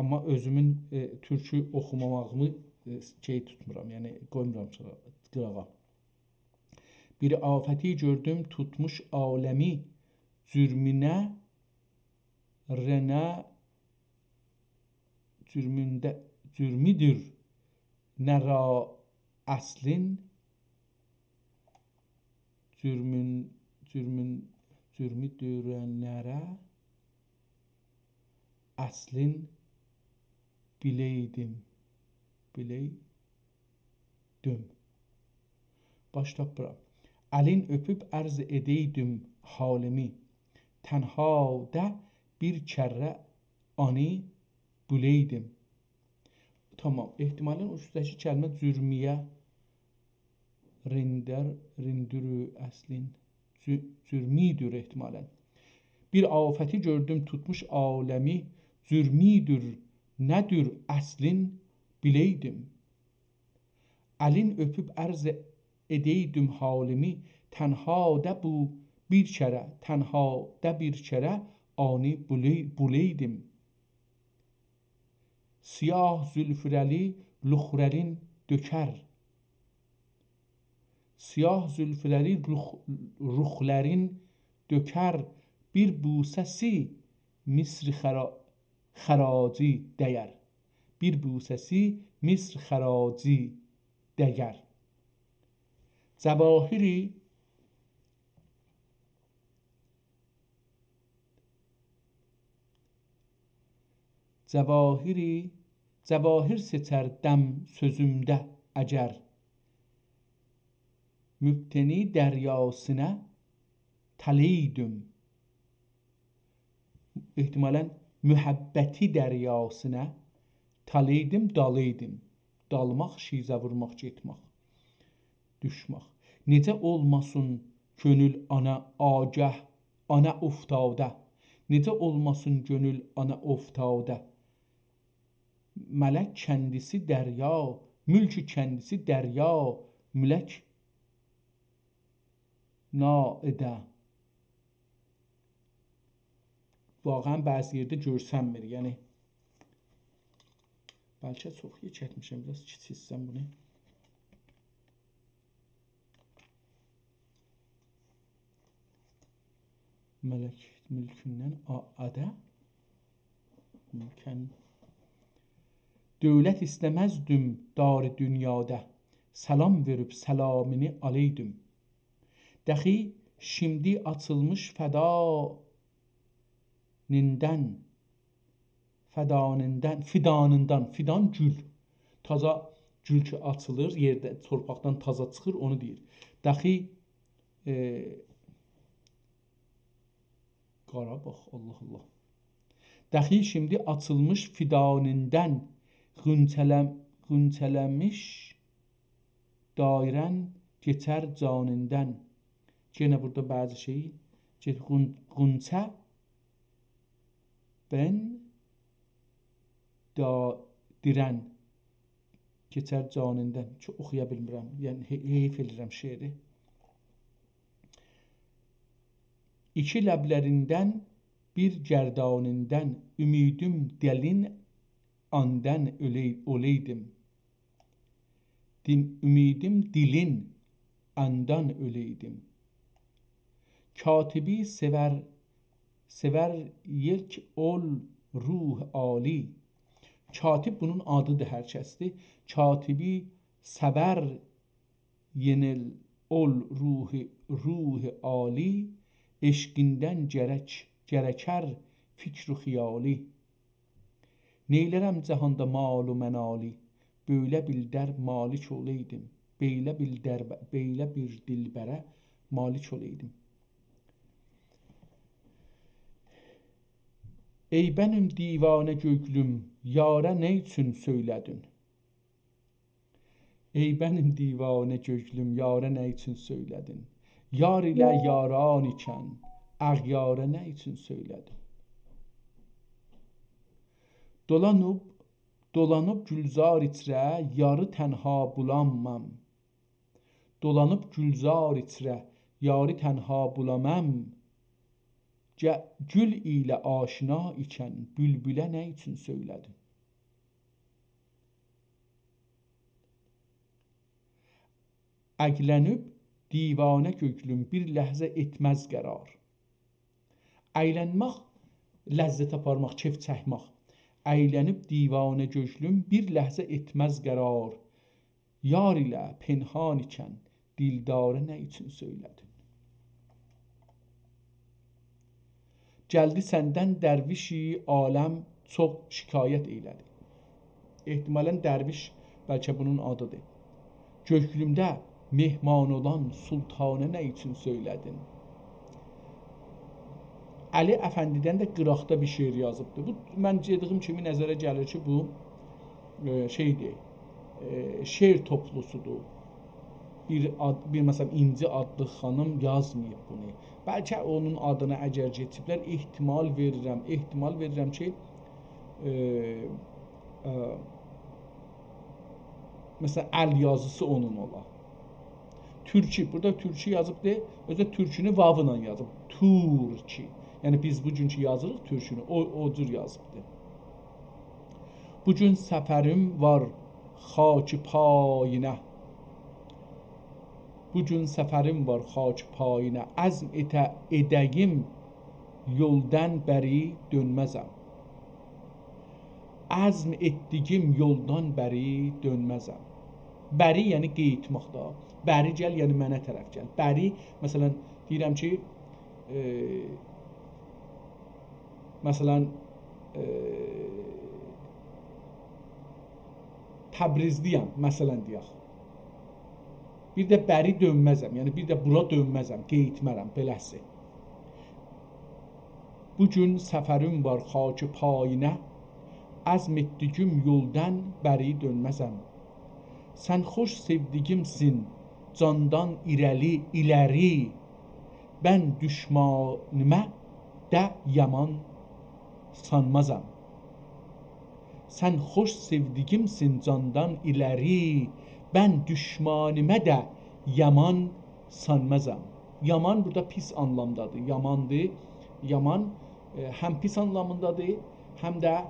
آمما اؤزومون، ائ، تورکو اوخوماماغیمی، ائ، شئی توتمورام، یعنی قویمورام چیرا-، قیراغا. بیر آفتی گؤردوم توتموش عالمی، جرمونه، رنه، جرمونده، جرمودور نه را اصلین، جرمون، جرمون، جرمودور نه را اصلین بیلئیدیم، بیلئیدیم. باش تاپمیرام. الین اؤپوب عرض ائدئیدیم حالیمی، تنهادا بیر کره آنی بولئیدیم. تامام. احتمالاً او اوسته‌کی کلمه جرمیه، رندر، رندورو اصلین، جو-، جرمیدور احتمالاً. بیر آفتی گؤردوم توتموش عالمی، جرمیدور، نه‌دور اصلین بیلئیدیم. الین اؤپوب عرض ائدئیدیم حالیمی، تنهادا بو بیر کره، تنهادا بیر کره آنی بولئ-، بولئیدیم. سیاه زولفلری رخلرین دؤکر. سیاه زولفلری رخ-، رخلرین دؤکر، بیر بوسه‌سی مصر خرا-، خراجی دیر. بیر بوسه‌سی مصر خراجی دیر. جواهری، جواهری، جواهر سئچر دم سؤزومده اگر، مبتنی دریاسینه تلئیدیم. احتمالاً محبتی دریاسینه تلئیدیم، دالئیدیم. دالماق، شیزه وورماق، گئتمک، دوشمک. نئجه اولماسین کؤنول آنا آگاه، آنا افتاده؟ نئجه اولماسین کؤنول آنا افتاده؟ ملک کندیسی دریا، ملک کندیسی دریا، ملک ناعده. واقعاً بعضی یئرده گؤرسنمیر، یعنی. بلکه چوخ یئکلتمیشم، بیر آز کیچیلتسم بونو. ملک ملکوندن آ-، آده. ملکن. دؤولت ایسته‌مزدیم دار دونیادا، سلام وئریب سلامینی آلئیدیم. دخی شیمدی آچیلمیش فدانیندن، فدانیندن، فدانیندن، فدان گول. تازا گول کی آچیلیر، یئرده، تورپاقدان تازا چیخیر، اونو دئییر. دخی، ائ، قاراباغ، الله الله. دخی شیمدی آچیلمیش فدانیندن، غنچه‌لم-، غنچه‌له‌میش دایرن کئچر جانیندن. یئنه بورادا بعضی شئی، کی، غن-، غنچه بن دا دیرن کئچر جانیندن. چوخ اوخویا بیلمیرم. یعنی، حی-، حیف ائدیرم شعری. ایکی لبلریندن، بیر گردانیندن، امیدیم دیلین آندان اؤلئی-، اولئیدیم. دیم-، امیدیم دیلین آندان اؤلئیدیم. کاتبی سئور، سئور یئک اول روح عالی. کاتب بونون آدیدیر، هر کسدیر. کاتبی سئور یئنل اول روح، روح عالی، عشقیندن گرک، گرکر فکر و خیالی. نئیلرم جهاندا مال و منالی، بئیله بیر دلبره مالیک اولئیدیم. بئیله بیر دلبره، بئیله بیر دلبره مالیک اولئیدیم. ای بنیم دیوانه گؤیلوم، یاره نه اوچون سؤیله‌دین؟ ای بنیم دیوانه گؤیلوم، یاره نه اوچون سؤیله‌دین؟ یار ایله یاران ایکن، اغیاره نه اوچون سؤیله‌دین؟ دولانیب، دولانیب گلزار ایچره، یاری تنها بولامام. دولانیب گلزار ایچره، یاری تنها بولامام. گه-، گول ایله آشنا ایکن بولبوله نه اوچون سؤیله‌دین؟ اَیله‌نیب دیوانه گؤیلوم بیر لحظه ائتمز قرار. اَیلنمک، لذت آپارماق، کئف چکمک. اَیله‌نیب دیوانه گؤیلوم بیر لحظه ائتمز قرار. یار ایله پنهان ایکن دلداره نه اوچون سؤیله‌دین؟ گلدی سندن درویشی عالم چوخ شکایت ائیله‌دی. احتمالاً درویش بلکه بونون آدیدیر. گؤیلومده مهمان اولان سلطانه نه اوچون سؤیله‌دین؟ علی افندی‌دن ده قیراقدا بیر شعر یازیبدی. بو، من دئدیگیم کیمی نظره گلیر کی، بو، ائ، شئیدیر، ائ، شعر توپلوسودور. بیر آد-، بیر، مثلاً، اینجی آدلی خانیم یازماییب بونو. بلکه اونون آدینا اگر کئچیبلر، احتمال وئریرم، احتمال وئریرم کی، ائ، ائ، مثلاً، ال یازیسی اونون اولا. تورکی، بورادا تورکی یازیبدیر، اؤزو ده تورکونو واولا یازیب. تورکی. یعنی بیز بوگونکو یازیریق تورکونو، او، او جور یازیبدیر. بو گون سفریم وار خاک پایینه. بو گون سفریم وار خاک پایینه. عزم ائته-، ائده‌ییم یولدان بری دؤنمزم. عزم ائتدیگیم یولدان بری دؤنمزم. بری، یعنی قئییتماق دا. بری گل، یعنی منه طرف گل. بری، مثلاً، دئییرم کی، ائ، مثلاً، ائ، تبریزلی‌یم، مثلاً دئیک. بیر ده بری دؤنمزم، یعنی بیر ده بورا دؤنمزم، قئییتمرم، بئله‌سی. بو گون سفریم وار خاک پایینه، عزم ائتدیگیم یولدان بری دؤنمزم. سن خوش سئودیگیمسین، جاندان ایره‌لی، ایله‌ری، من دوشمانیمه ده یامان سانمازام. سن خوش سئودیگیمسین جاندان ایله‌ری، من دوشمانیمه ده یامان سانمازام. یامان بورادا پیس آنلامدادیر. یاماندیر. یامان، ائ، هم پیس آنلامیندادیر، هم ده، ائ،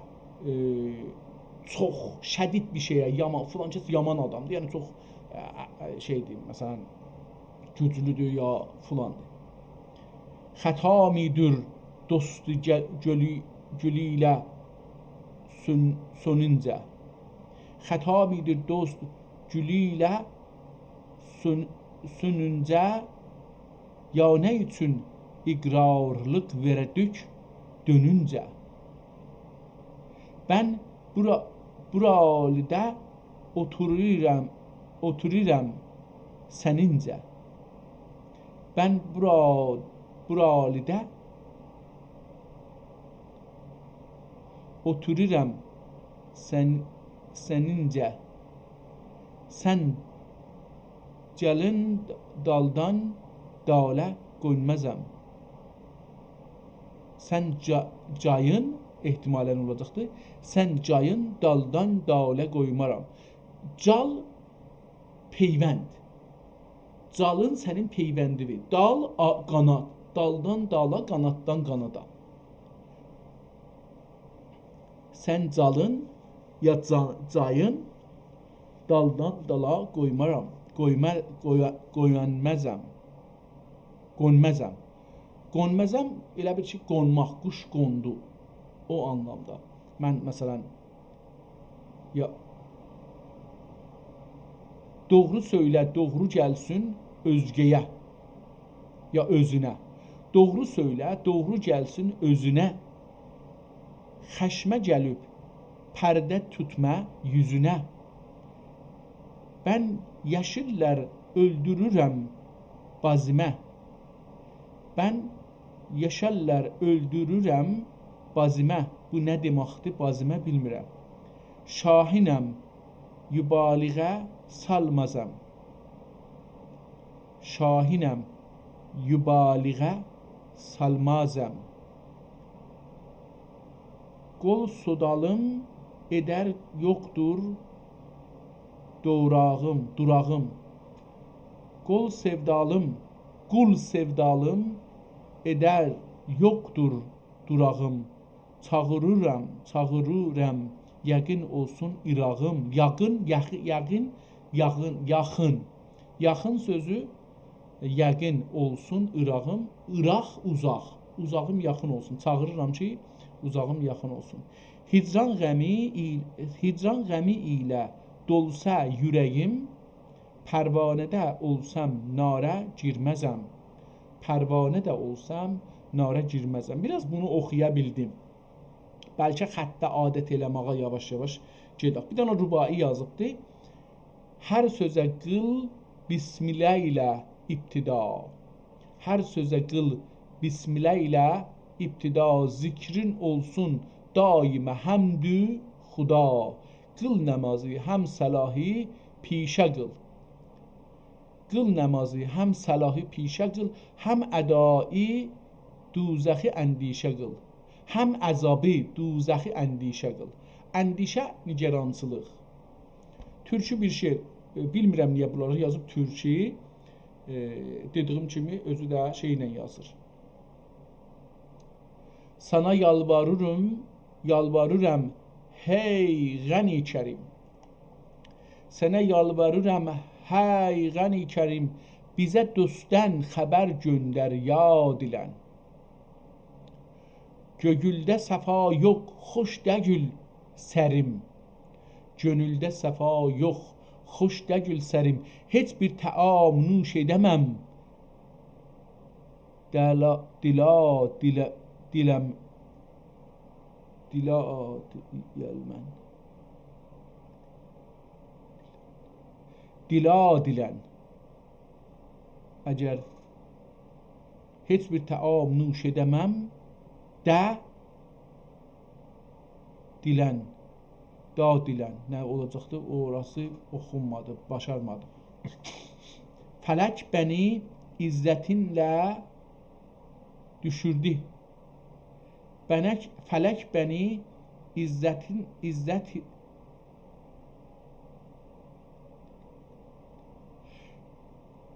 چوخ شدید بیر شئیه، یامان، فلان کس یامان آدامدیر. یعنی چوخ، ائ، ائ، شئیدیر، مثلاً، گوجلودور یا فلاندیر. خطا می‌دور دوست گه-، گلی-، گلی ایله سون-، سونونجه. خطا می‌دور دوست گلی ایله سون-، سونونجه، یا نه اوچون اقرارلیق وئردیک دؤنونجه؟ من بورا-، بورالیده اوتورورام، اوتورورام سنینجه. من بورا-، بورالیده اوتورورام سن-، سنینجه. سن جالین دالدان دالا قویمازام. سن جا-، جایین، احتمالاً اولاجاقدیر. سن جایین دالدان دالا قویمارام. جال، پیوند. جالین سنین پیوندیوی. دال، آ، قاناد. دالدان دالا، قاناددان قانادا. سن جالین یا جا-، جایین دالدان دالا قویمارام. قویما-، قویا-، قویانمازام. قونمازام. قونمازام، ائله بیل کی، قونماق، قوش قوندو. او آنلامدا. من، مثلاً، یا، دوغرو سؤیله، دوغرو گلسین اؤزگه‌یه، یا اؤزونه. دوغرو سؤیله، دوغرو گلسین اؤزونه. خشمه گلیب پرده توتما یوزونه. من یاشیللار اؤلدورورم بازیمه. من یاشیللار اؤلدورورم بازیمه. بو نه دئمکدیر، بازیمه بیلمیرم. شاهینم، یوبالیغه سالمازام. شاهینم، یوبالیغه سالمازام. قول سودالیم، ائدر یوخدور دوراغیم، دوراغیم. قول سئودالیم، قول سئودالیم، ائدر یوخدور دوراغیم. چاغیریرام، چاغیریرام، یقین اولسون ایراغیم. یاغین، یاخی-، یاغین، یاغین، یاخین. یاخین سؤزو، یقین اولسون ایراغیم. ایراق، اوزاق. اوزاغیم یاخین اولسون. چاغیریرام کی، اوزاغیم یاخین اولسون. هجران غمی ایل-، هجران غمی ایله دولسا یوره‌ییم، پروانه‌ده اولسام ناره گیرمزم. پروانه‌ده اولسام ناره گیرمزم. بیر آز بونو اوخویا بیلدیم. بلکه خطه عادت ائله‌مه‌یه یاواش-یاواش گئدک. بیر دنه رباعی یازیبدی. هر سؤزه قیل بسمله ایله ابتدا. هر سؤزه قیل بسمله ایله ابتدا. ذکرین اولسون دائمه حمدو خدا. قیل نمازی هم صلاحی پیشه قیل. قیل نمازی هم صلاحی پیشه قیل، هم ادایی دوزخی اندیشه قیل. هم عذابی دوزخی اندیشه قیل. اندیشه، نگرانچیلیق. تورکی بیر شعر، ائ، بیلمیرم نییه بونلاری یازیب تورکی. ائ، دئدیییم کیمی اؤزو ده شئی ایله یازیر. سانا یالواریرام، یالواریرام، هئی غنی کریم. سنه یالواریرام، هئی غنی کریم، بیزه دوستدان خبر گؤندر، یاد ایلن. گؤیولده صفا یوخ، خوش دئییل سریم. گؤنولده صفا یوخ، خوش دئییل سریم. هئچ بیر طعام نوش ائده‌مم. دلا، دیلا، دیله، دیلم، دیلا، دیلمن. دیلا دیلن. اگر هئچ بیر طعام نوش ائده‌مم، ده دیلن، دا دیلن. نه اولاجاقدی؟ اوراسی اوخونمادی، باشارمادیم. فلک بنی عزتینله دوشوردو. بنک، فلک بنی عزتین، عزت،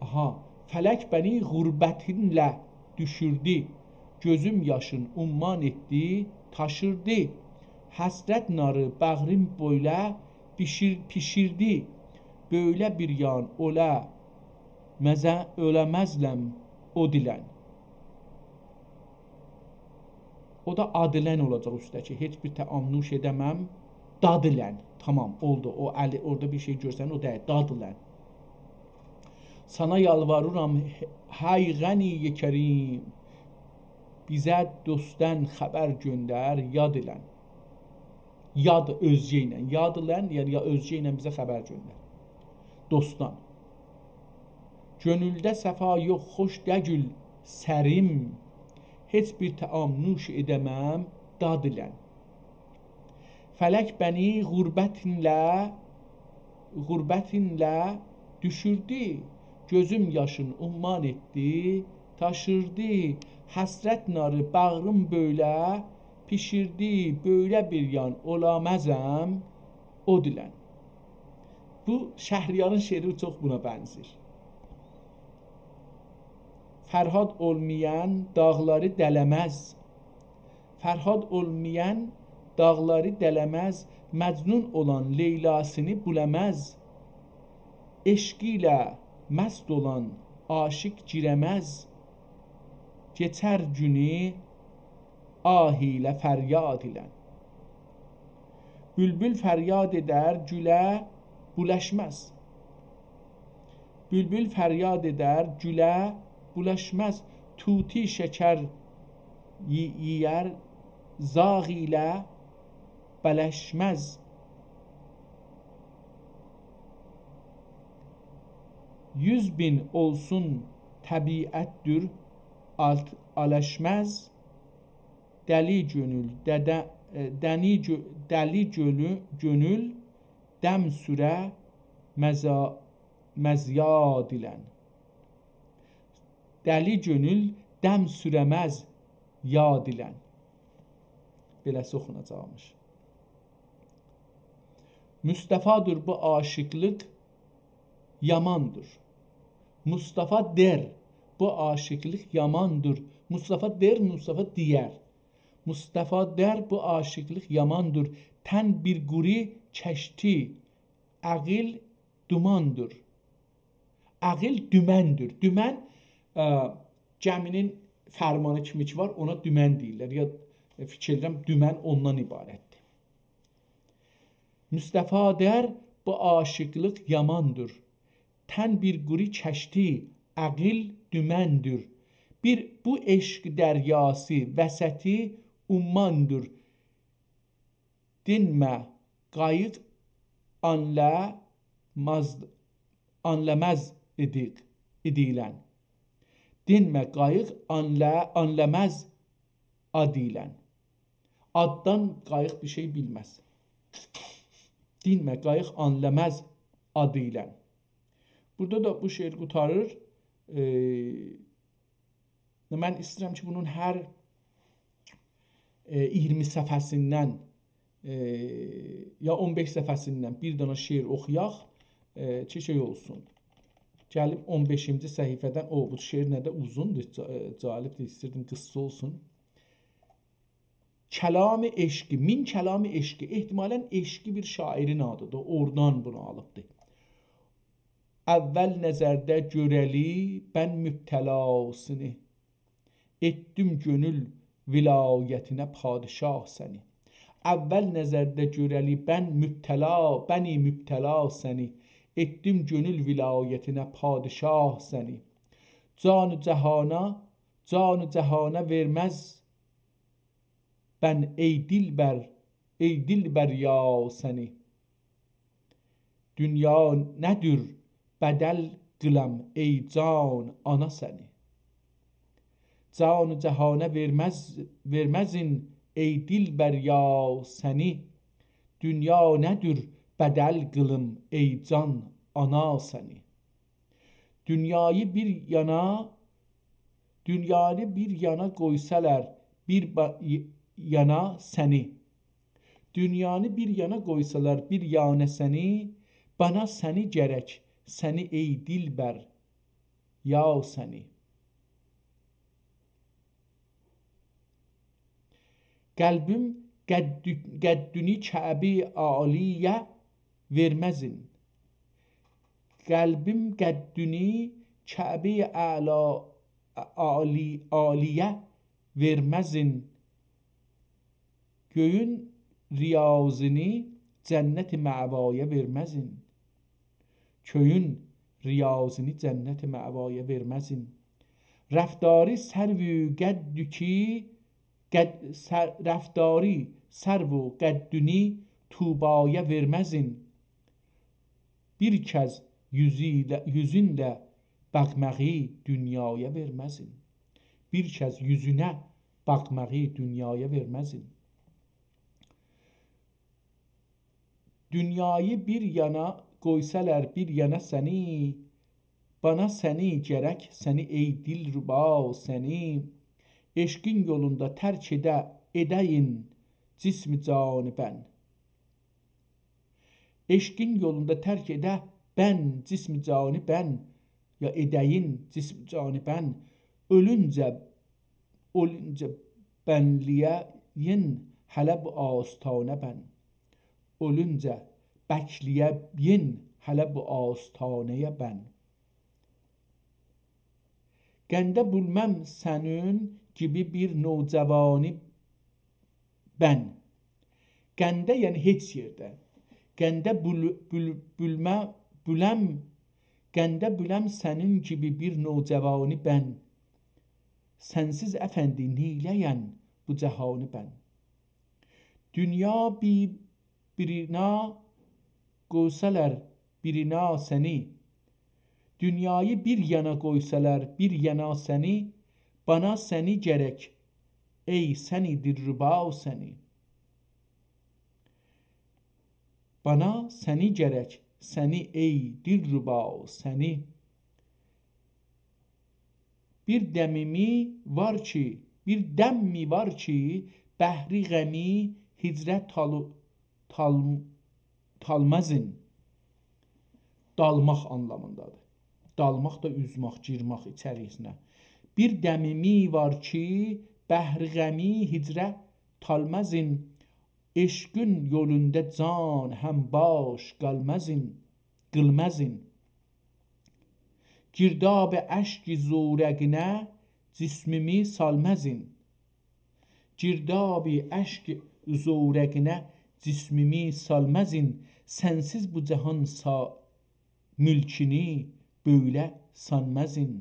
آها، فلک بنی غربتینله دوشوردو. گؤزوم یاشین عمان ائتدی، تاشیردی. حسرت ناری باغریم بویلا بیشیر-، پیشیردی. بؤیله بیر یان اولا مزه-، اؤله‌مزلم او دیلن. او دا آ دیلن اولاجاق اوسته‌کی. هئچ بیر طعام نوش ائده‌مم، دا دیلن. تامام، اولدو. او الی، اورادا بیر شئی گؤرسن، او دئییل، دا دیلن. سانا یالواریرام، هئی غنی کریم، بیزه دوستدان خبر گؤندر، یاد ایلن. یاد اؤزگه ایله، یاد ایلن، یعنی یا اؤزگه ایله بیزه خبر گؤندر. دوستدان. گؤنولده صفا یوخ، خوش دئییل سریم. هئچ بیر طعام نوش ائده‌مم، دا دیلن. فلک بنی غربتینله، غربتینله دوشوردو. گؤزوم یاشین عمان ائتدی، تاشیردی. حسرت ناری باغریم بؤیله پیشیردی، بؤیله بیر یان اولامازام او دیلن. بو شهریارین شعری چوخ بونا بنزیر. فرهاد اولمایان داغلاری دله‌مز. فرهاد اولمایان داغلاری دله‌مز، مجنون اولان لیلاسینی بولاز. عشقی ایله مست اولان عاشیق گیره‌مز، کئچر گونو آه ایله، فریاد ایله. بولبول فریاد ائدر، گوله بولاشماز. بولبول فریاد ائدر، گوله بولاشماز. طوطی شکر یئ-، یئیر، زاغ ایله بلشمز. یوز مین اولسون طبیعتدیر، آلت-، آلشماز. دلی گؤنول، دده، ائ، دنی گؤ-، دلی گؤلو-، گؤنول دم سوره مزا-، مزیاد ایلن. دلی گؤنول دم سوره‌مز یاد ایلن. بئله‌سی اوخوناجاقمیش. مصطفی دئیر بو عاشیقلیق یاماندیر. مصطفی دئر بو عاشیقلیق یاماندیر. مصطفی دئر، مصطفی دئیر. مصطفی دئر: «بو عاشیقلیق یاماندیر. تن بیر قورو کشتی، عقل دوماندیر.» عقل دومندیر. دومن، ا، گمی‌نین فرمانی کیمی کی وار، اونا دومن دئییرلر. یا، ائ، فیکیر ائدیرم، دومن اوندان عبارتدیر. مصطفی دئر: «بو عاشیقلیق یاماندیر. تن بیر قورو کشتی، عقل دومندیر. بیر بو عشق دریاسی، وسعتی عماندیر. دینمه، قاییق آنلاماز، آنلاماز ایدیک، ایدیلن. دینمه، قاییق آنلا-، آنلاماز آدیلن.» آددان قاییق بیر شئی بیلمز. «دینمه، قاییق آنلاماز آدیلن.» بورادا دا بو شعر قوتاریر. ائ، من ایسته‌ییرم کی، بونون هر، ائ، اییرمی صفحه‌سیندن، ائ، یا اون بئش صفحه‌سیندن بیر دنه شعر اوخویاق، ائ، کی شئی اولسون. گلیب اون بئشینجی صفحه‌دن، او، بو شعر نه ده اوزوندور، جا-، ائ، جالبدیر، ایستیردیم قیسسا اولسون. کلام عشقی، من کلام عشقی، احتمالاً عشقی بیر شاعرین آدیدیر، اورادان بونو آلیبدیر. اول نظرده گؤره‌لی بن مبتلاسینی، ائتدیم گؤنول ولایتینه پادشاه سنی. اول نظرده گؤره‌لی بن مبتلا، بنی مبتلا سنی، ائتدیم گؤنول ولایتینه پادشاه سنی. جان جهانا، جان جهانا وئرمز بن ای دلبر، ای دلبر یا سنی. دونیا ندور بدل قیلام ای جان آنا سنی. جان جهانا وئرمز، وئرمزین ای دلبر یا سنی. دونیا ندور بدل قیلیم ای جان آنا سنی. دونیانی بیر یانا، دونیانی بیر یانا قویسالار، بیر با-، ی-، یانا سنی. دونیانی بیر یانا قویسالار، بیر یانا سنی، بانا سنی گرک، سنی ای دلبر، یا سنی. قلبیم قدّ-، قدّونی کعبه‌ی عالی‌یه وئرمزین. قلبیم قدّونی کعبه‌ی اعلا-، عالی-، عالی‌یه وئرمزین. گؤیون ریاضینی جنت مأوایا وئرمزین. گؤیون ریاضینی جنت مأوایا وئرمزین. رفتاری سرو قدّو کی، قد-، سر-، رفتاری سرو قدّونی طوبایا وئرمزین. بیر کز یوزو ایله، یوزونله باخماغی دونیایا وئرمزین. بیر کز یوزونه باخماغی دونیایا وئرمزین. دونیانی بیر یانا قویسالار، بیر یانا سنی، بانا سنی گرک، سنی ای دلربا سنی. عشقین یولوندا ترک ائده، ائده‌یین جسم جان بن. عشقین یولوندا ترک ائده بن جسم جان بن، یا ائده‌یین جسم جان بن. اؤلونجه، اؤلونجه بکله‌یه‌یین هله بو آستانه بن. اؤلونجه بکله‌یه‌یین هله بو آستانه‌یه بن. قنده بولمم سنین کیمی بیر نوجوانی بن. قنده، یعنی هئچ یئرده. قنده بول-، بول-، بولمه-، بولم، قنده بولم سنین کیمی بیر نوجوانی بن. سنسیز افندی، نئیله‌یم بو جهانی بن؟ دونیا بیر-، بیرینا قویسالار، بیرینا سنی. دونیانی بیر یانا قویسالار، بیر یانا سنی، بانا سنی گرک، ای سنی دلربا سنی. بانا سنی گرک، سنی ای دلربا سنی. بیر دمی وار کی، بیر دمی وار کی، بحر غمی هجرت تالو-، تال-، تالمازین. دالماق آنلامیندادیر. دالماق دا اوزمک، گیرمک ایچریسینه. بیر دمیمی وار کی، بهر غمی هجره تالمازین. عشقین یولوندا جان هم باش قالمازین، قیلمازین. گرداب اشک زورقینه جسمیمی سالمازین. گرداب اشک زورقینه جسمیمی سالمازین. سنسیز بو جهان سا-، ملکینی بؤیله سانمازین.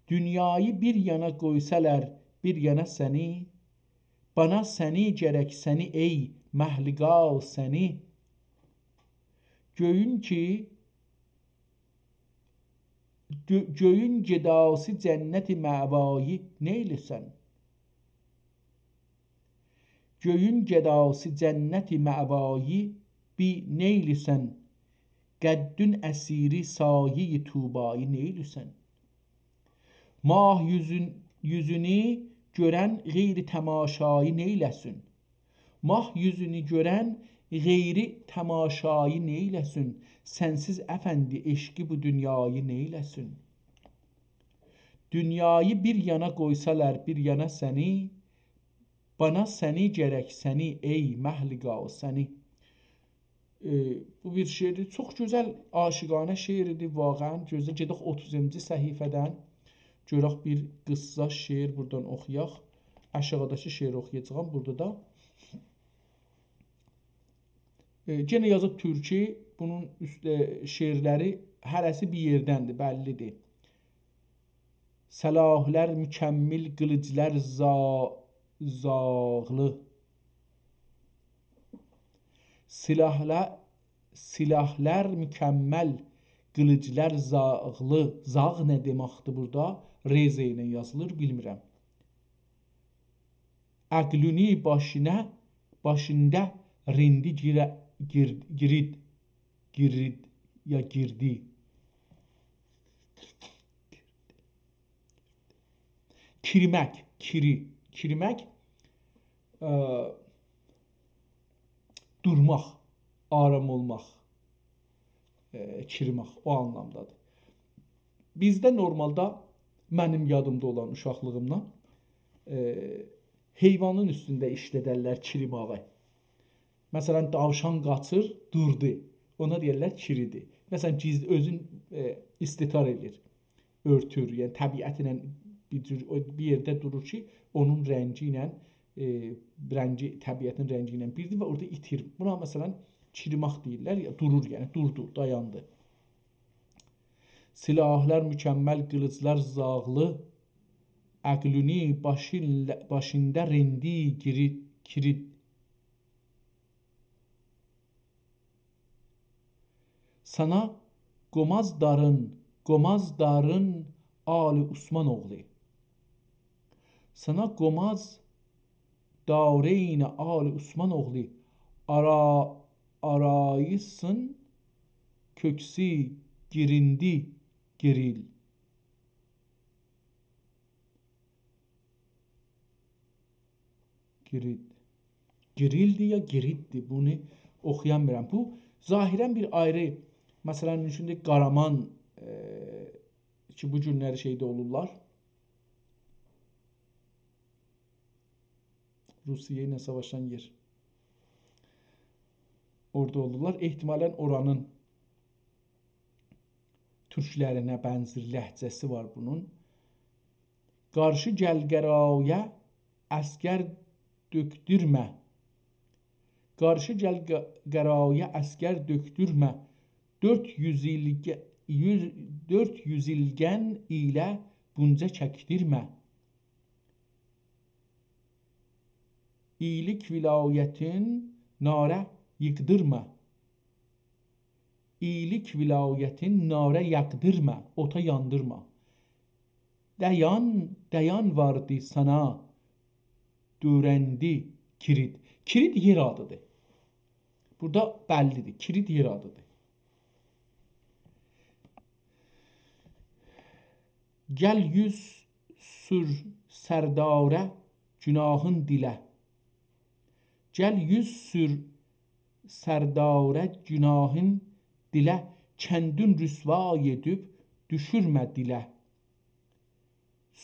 دونیایی بیر یانا قویسالار، بیر یانا سنی، بانا سنی گرک، سنی، ای مهلگا سنی. گؤیون کی، گؤ-، گؤیون گداسی جنت مأوایی نئیلیسن؟ گؤیون گداسی جنت مأوایی بی نئیلیسن؟ قدّون اسیری سایهٔ طوبایی نئیلیسن؟ ماه یوزون-، یوزونو گؤرن غیر تماشایی نئیله‌سین؟ ماه یوزونو گؤرن غیر تماشایی نئیله‌سین؟ سنسیز افندی عشقی بو دونیایی نئیله‌سین؟ دونیایی بیر یانا قویسالار، بیر یانا سنی، بانا سنی گرک، سنی، ای مهلگا سنی. ائ، بو بیر شعردیر. چوخ گؤزل، عاشقانه شعریدیر، واقعاً گؤزل. گئدک اوتوزونجو صفحه‌دن. گؤرک بیر قیسسا شعر بورادان اوخویاق. آشاغیداکی شعری اوخویاجاغام بورادا دا. ائ، یئنه یازیب تورکی، بونون اوست، ائ، شعرلری هره‌سی بیر یئردندیر، بللیدیر. سلاحلار مکمل، قیلیجلار زا-، زاغلی. سلاحلا-، سلاحلار مکمل، قیلیجلار زاغلی. زاغ نه دئمکدیر بورادا؟ رز ایله یازیلیر، بیلمیرم. عقلونی باشینا، باشیندا رندی گیره-، گیر-، گیرید، گیرید یا گیردی. کیریمک، کیری، کیریمک، ائ، دورماق، آرام اولماق، ائ، کیریمک او آنلامدادیر. بیزده نورمالدا، منیم یادیمدا اولان اوشاقلیغیمدان، ائ، حیوانین اوستونده ایشلدرلر کیریماغی. مثلاً، تاوشان قاچیر، دوردو. اونا دئیرلر کیریدی. مثلاً، گیز-، اؤزون، ائ، استتار ائله‌ییر، اؤرتور. یعنی، طبیعتله بیر جور، او بیر یئرده دورور کی، اونون رنگی ایله، ائ، رنگی، طبیعتین رنگی ایله بیردیر و اورادا ایتیر. بونا، مثلاً، کیریماق دئییرلر، یا، دورور، یعنی، دوردو، دایاندی. سلاحلار مکمل، قیلیجلار زاغلی، عقلونی باشین-، باشیندا رندی گیری-، کیرید. سانا قوماز دارین، قوماز دارین آل عثمان اوغلو. سانا قوماز دارین آل عثمان اوغلو. آرا-، آراییسین کؤکسی گیریندی گیریل. گیرید. گیریلدی یا گیریددی، بونو اوخویامیرام. بو، ظاهراً بیر آیری، مثلاً، اوچون ده قارامان، ائ، کی، بو گونلری شئیده اولورلار. روسیه ایله ساواشان یئر. اورادا اولورلار. احتمالاً اورانین تورکلرینه بنزر لهجه‌سی وار بونون. قارشی گل قارایا، عسگر دؤکدورمه. قارشی گل ق-، قارایا، عسگر دؤکدورمه. دؤرد یوز ایلگه-، یوز، دؤرد یوز ایلگن ایله بونجا چکدیرمه. اییلیک ولایتین ناره ییغدیرما. اییلیک ولایتین ناره یاغدیرما، اوتا یاندیرما. دایان، دایان واردی سانا دؤرندی کیرید. کیرید یئر آدیدیر. بورادا بللیدیر. کیرید یئر آدیدیر. گل یوز سور سرداره، گوناهین دیله. گل یوز سور سرداره، گوناهین دیله. کندین رسوا ائدیب دوشورمه دیله.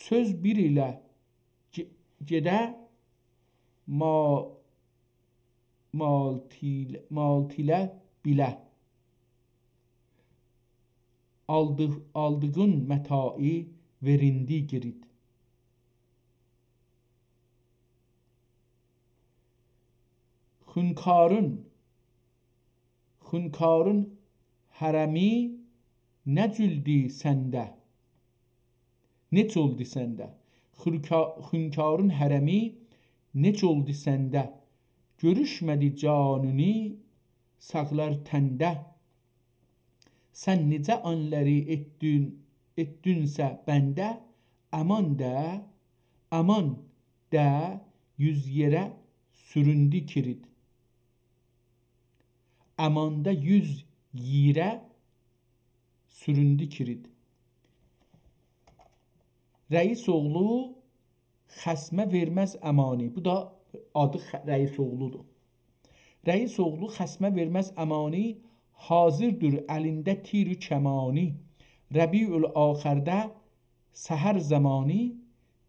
سؤز بیر ایله گئ-، گئده، ما-، مالتیله، مالتیله بیله. آلدیغ-، آلدیغین متاعی وئریندی گیرید. خونکارین، خونکارین حرمی نئچ اولدو سنده؟ نئچ اولدو سنده؟ خورکا-، خونکارین حرمی نئچ اولدو سنده؟ گؤروشمه‌دی جانینی ساخلار تنده. سن نئجه آنلاری ائتدین، ائتدینسه بنده، امان ده، امان ده یوز یئره سوروندو کیرید. اماندا یوز یئره سوروندو کیرید. رئیس اوغلو خصمه وئرمز امانی. بو دا آدی خ-، رئیس اوغلودور. رئیس اوغلو خصمه وئرمز امانی، حاضردیر الینده تیر و کمانی. ربیع‌الآخرده سحر زمانی،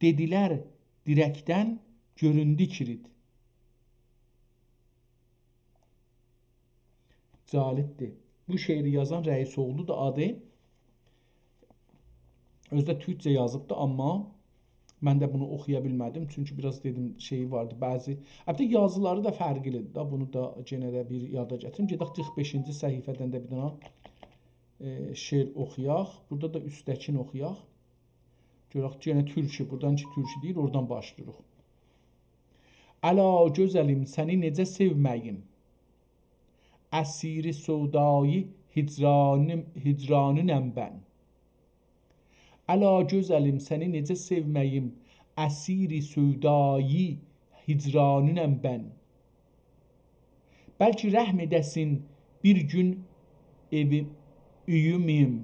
دئدیلر دیرکدن گؤروندو کیرید. جالبدیر. بو شعری یازان رئیس اوغلودور آدی. اؤزو ده تورکجه یازیبدی، آمما من ده بونو اوخویا بیلمه‌دیم. چونکی بیر آز دئدیم، شئیی واردی، بعضی، البته یازیلاری دا فرقلیدیر دا. بونو دا یئنه ده بیر یادا گتیریم. گئدک قیرخ بئشینجی صفحه‌دن ده بیر دنه، ائ، شعر اوخویاق. بورادا دا اوستده‌کینی اوخویاق. گؤرک کی، یئنه تورکو، بورادان کی تورکو دئییر، اورادان باشلاییریق. الا گؤزلیم، سنی نئجه سئومه‌ییم؟ اسیر سودایی هجرانیم، هجرانینم بن. الا گؤزلیم، سنی نئجه سئومه‌ییم؟ اسیر سودایی هجرانینم بن. بلکه رحم ائده‌سین بیر گون ائویم، اویوموم.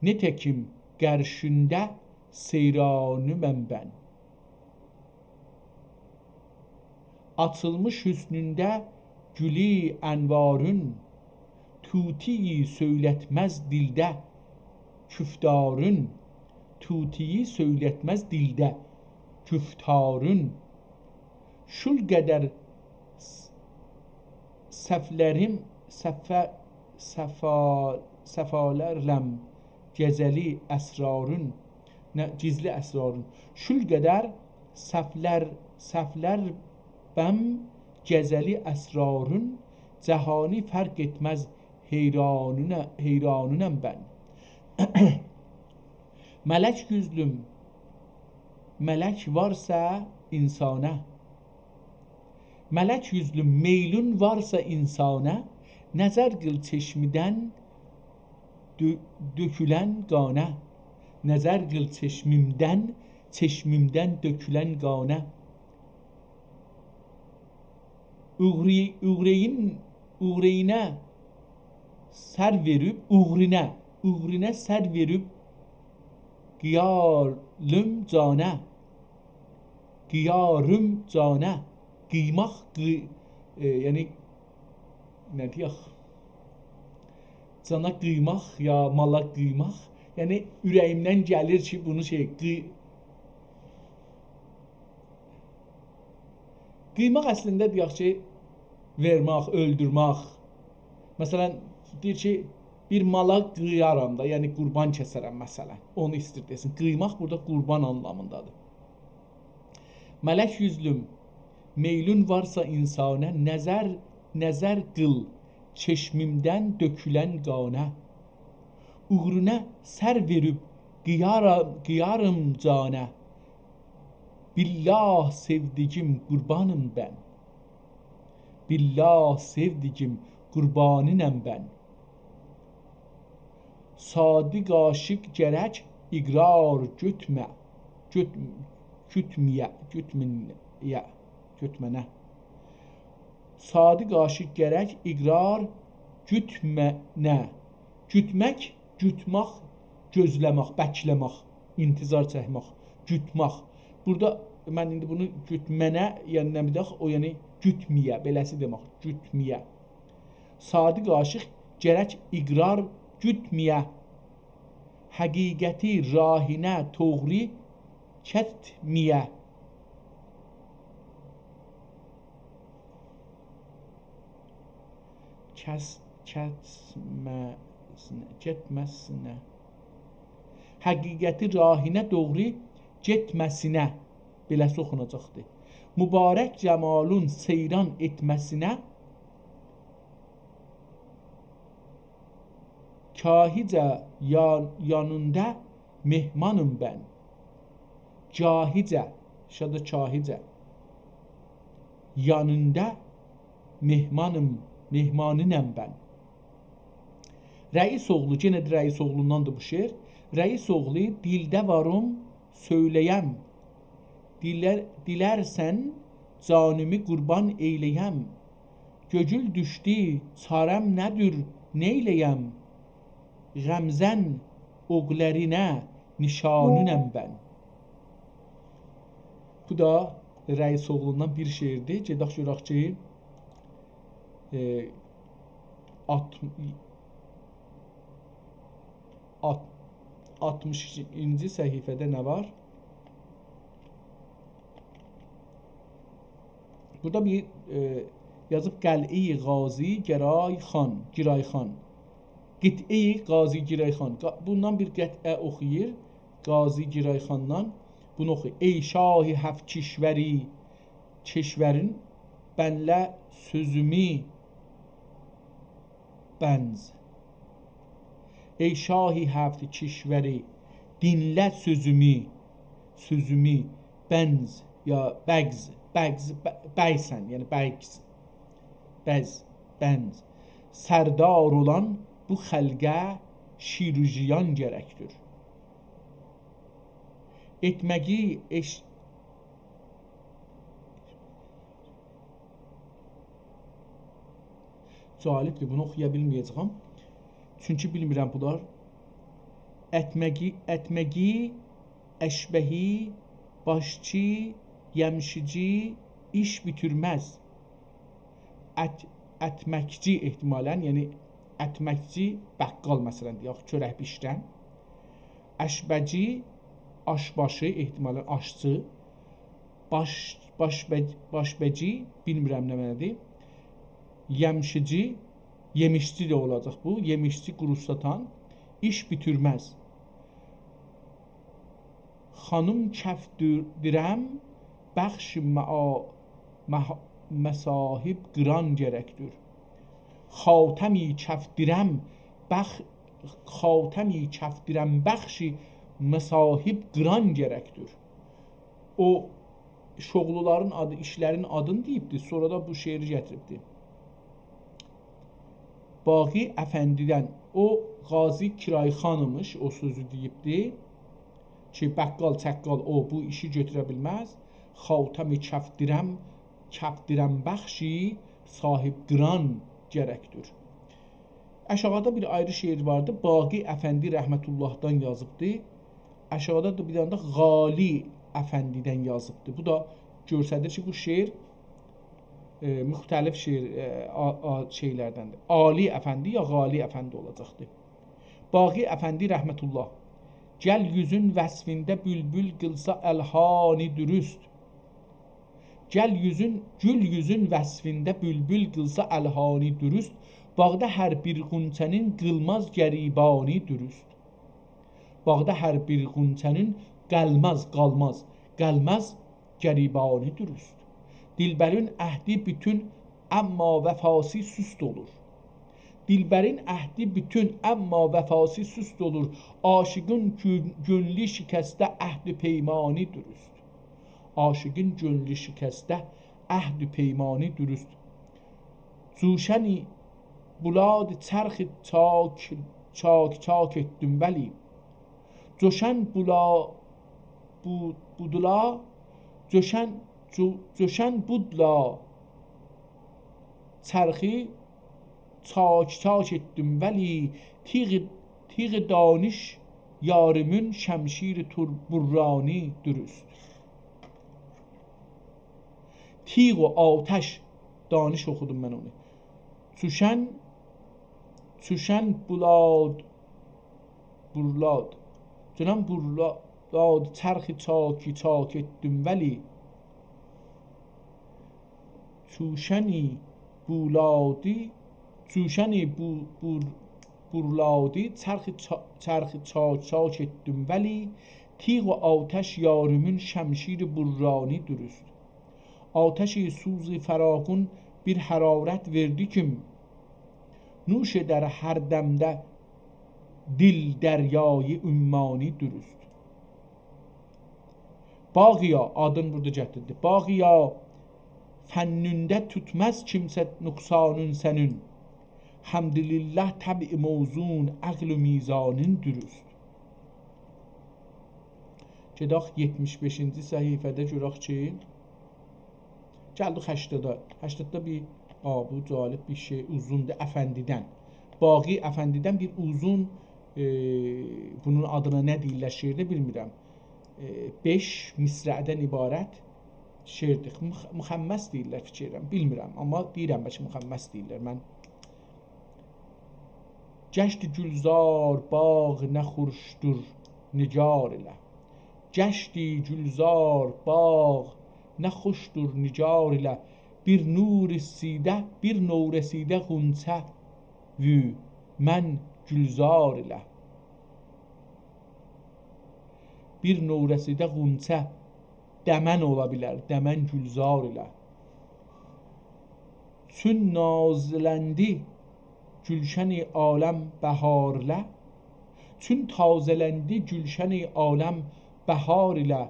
نئتکیم قرشینده سیرانیمم بن. آچیلمیش حسنونده گولو انوارین، طوطی‌یی سؤیلتمز دیلده گفتارین، طوطی‌یی سؤیلتمز دیلده گفتارین. شول قدر س-، صفلریم، صفه-، صفا-، صفالرلم گزلی اسرارین، نه، گیزلی اسرارین. شول قدر صفلر، صفلر بم گزلی اسرارین، جهانی فرق ائتمز حیرانینه-، حیرانینم بن. ملک یوزلوم، ملک وارسا انسانه. ملک یوزلوم، میلون وارسا انسانه، نظر قیل چشمیمدن دؤ-، دؤکولن قانه. نظر قیل چشمیمدن، چشمیمدن دؤکولن قانه. اوغری-، اوغره‌یین-، اوغره‌یینه سر وئریب، اوغرونه، اوغرونه سر وئریب قییاریم جانه. قییاریم جانه. قییماق، قی-، ائ، یعنی، نه دئیک؟ جانا قییماق یا مالا قییماق. یعنی، اوره‌ییمدن گلیر کی، بونو شئی، قی-، قییماق اصلینده دئیک کی، وئرمک، اؤلدورمک. مثلا، دئییر کی، بیر مالا قییارام دا، یعنی قوربان کسرم، مثلا. اونو ایستیر دئسین. قییماق بورادا قوربان آنلامیندادیر. ملک یوزلوم، میلون وارسا انسانه، نظر، نظر قیل چشمیمدن دؤکولن قانه. اوغرونه سر وئریب قییارا-، قییاریم جانه. بالله سئودیگیم، قوربانیم بن. بالله سئودیگیم، قوربانینم بن. صادق عاشق گرک اقرار گؤتمه، گؤت-، گؤتمه‌یه، گؤتمه‌یه، گؤتمنه. صادق عاشق گرک اقرار گؤتمنه. گؤتمک، گؤتمک، گؤزله‌مک، بکله‌مک، انتظار چکمک، گؤتمک. بورادا من ایندی بونو گؤتمنه، یعنی نه بیلک، او، یعنی گؤتمه‌یه، بئله‌سی دئمک، گؤتمه‌یه. صادق عاشق گرک اقرار گؤتمه‌یه. حقیقتی راهینه دوغرو گئتمه‌یه. کس، کسمه‌سینه، گئتمه‌سینه. حقیقتی راهینه دوغرو گئتمه‌سینه. بئله‌سی اوخوناجاقدیر. مبارک جمالون سیران ائتمه‌سینه. کاهیجه یا-، یانیندا مهمانیم بن. کاهیجه، شادا کاهیجه. یانیندا مهمانیم، مهمانینم بن. رئیس اوغلو، یئنه ده رئیس اوغلونداندیر بو شعر. رئیس اوغلو، دیلده واریم، سؤیله‌یم. دیلر، دیلرسن، جانیمی قوربان ائیله‌یم. گؤگول دوشدو، چاره‌م نه‌دیر، نئیله‌یم؟ غمزن اوغلرینه نیشانینم بن. بو دا رئیس اوغلوندان بیر شعردیر. گئدک گؤرک کی، ائ، آلت-، آلت-، آلتمیشینجی صفحه‌ده نه وار؟ بورادا بیر، ائ، یازیب: قلعه‌ی قاضی گرای خان، گیرای خان. قلعه‌ی قاضی گیرای خان. قا-، بوندان بیر قطعه اوخویور. قاضی گیرای خاندان. بونو اوخو. ای شاه هفت کشوری، کشورین، بنله سؤزومو بنز. ای شاه هفت کشوری، دینله سؤزومو، سؤزومو بنز، یا بگز، بگز، ب-، بیسن، یعنی بگز، بز، بنز. سردار اولان بو خلقه شیروژیان گرکدیر. ائتمگی ائش-، جالبدیر، بونو اوخویا بیلمه‌یه‌جه‌یم. چونکی بیلمیرم بونلار. اتمگی، اتمگی، اشبهی، باشچی، یمشیجی، ایش بیتیرمز. ات-، اتمکچی احتمالاً، یعنی اتمکچی بقال مثلاً، دئیک، چؤرک بیشیرن. اشبهجی، آشباشی، احتمالاً آشچی. باش، باشبه-، باشبهجی، بیلمیرم نه معنادیر. یمشیجی، یئمیشچی ده اولاجاق بو. یئمیشچی، قورو ساتان. ایش بیتیرمز. خانیم کفتیرم، بخش معا-، مح-، مصاحب قیران گرکدیر. خاتمی کفتیرم، بخ-، خاتمی کفتیرم، بخش مصاحب قیران گرکدیر. او شغلولارین آدی، ایشلرین آدینی دئییبدی، سونرا دا بو شعری گتیریبدی. باقی افندیدن، او قاضی کرایخان ایمیش، او سؤزو دئییبدی کی، بقال، چقال، او بو ایشی گؤتوره بیلمز. خاتمی کفتیرم، کفتیرم بخشی صاحب قیران گرکدیر. آشاغیدا بیر آیری شعر واردی. باقی افندی رحمت اللهدان یازیبدی. آشاغیدا دا بیر دنه ده غالی افندیدن یازیبدی. بو دا گؤستریر کی، بو شعر، ائ، مختلف شعر، ائ، آ-، آ-، شئیلردندیر. عالی افندی یا غالی افندی اولاجاقدی. باقی افندی رحمت الله. گل یوزون وصفینده بولبول قیلسا الحانی دوروست. گل یوزون، گول یوزون وصفینده بولبول قیلسا الحانی دوروست، باغدا هر بیر غنچه‌نین قیلماز گریبانی دوروست. باغدا هر بیر غنچه‌نین قلماز، قالماز، قلماز گریبانی دوروست. دلبرین عهدی بوتون، اما وفاسی سست اولور. دلبرین عهدی بوتون، اما وفاسی سست اولور. عاشقین گؤ-، گؤنلو شکسته عهد و پیمانی دوروست. عاشقین گؤنلو شکسته عهد و پیمانی دوروست. جوشنی بولاد چرخ چاک، چاک، چاک ائتدیم ولی. جوشن بولا، بو-، بودلا، جوشن، جو-، جوشن بودلا چرخی چاک چاک ائتدیم ولی، تیغ، تیغ دانش یاریمین شمشیر تور-، برانی دوروست. تیغ و آتش، دانش اوخودوم من اونو. چوشن، چوشن بولاد، بورلاد. جانان بورلاد چرخ چاکی چاک ائتدیم ولی، چوشنی بولادی، چوشنی بو-، بور-، بورلادی چرخ چا-، چرخ چاک چاک ائتدیم ولی، تیغ و آتش یاریمین شمشیر برانی دوروست. آتش سوز فراقون بیر حرارت وئردی کیم، نوش ائدر هر دمده دل دریای عمانی دوروست. باغیا، آدین بورادا گتیردی. باغیا، فنّینده توتماز کیمسه نقصانین سنین، حمدلله طبع موزون، عقل و میزانین دوروست. گئدک یئتمیش بئشینجی صفحه‌ده گؤرک کی، گلدیک هشتادا. هشتاددا بیر، آ، بو جالب بیر شعر، اوزوندور، افندیدن. باغی افندیدن بیر اوزون، ائ، بونون آدینا نه دئییرلر شعرده، بیلمیرم. ائ، بئش مصرعدن عبارت شعردیر. مخ-، مخمس دئییرلر فیکر ائدیرم، بیلمیرم، آمما دئییرم بلکه مخمس دئییرلر. من گشتی گلزار باغ نه خوشدور نگار ایله. گشتی گلزار باغ نه خوشدور نگار ایله. بیر نورسیده، بیر نورسیده غنچه وو من گلزار ایله. بیر نورسیده غنچه دمن اولا بیلر، دمن گلزار ایله. چون نازلندی گلشن عالم بهار ایله، چون تازه‌لندی گلشن عالم بهار ایله،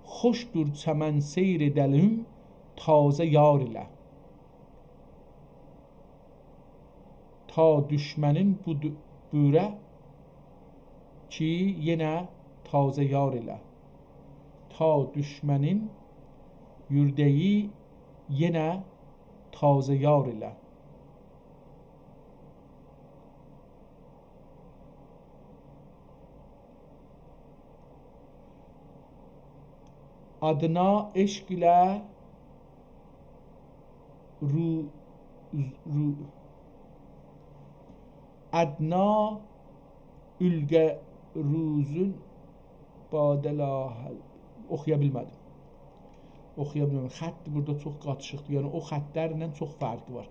خوشدور چمن سیر ائده‌لیم تازه یار ایله. تا دوشمنین بو دو-، بوره کی، یئنه تازه یار ایله. تا دوشمنین یورده‌یی یئنه تازه یار ایله. آدینا عشق ایله رو-، رو-، ادنا اولقه روزون بادلا، اوخویا بیلمه‌دیم. اوخویا بیلمه‌دیم. خط بورادا چوخ قاتیشیقدیر. یعنی او خطلرله چوخ فرقی وار.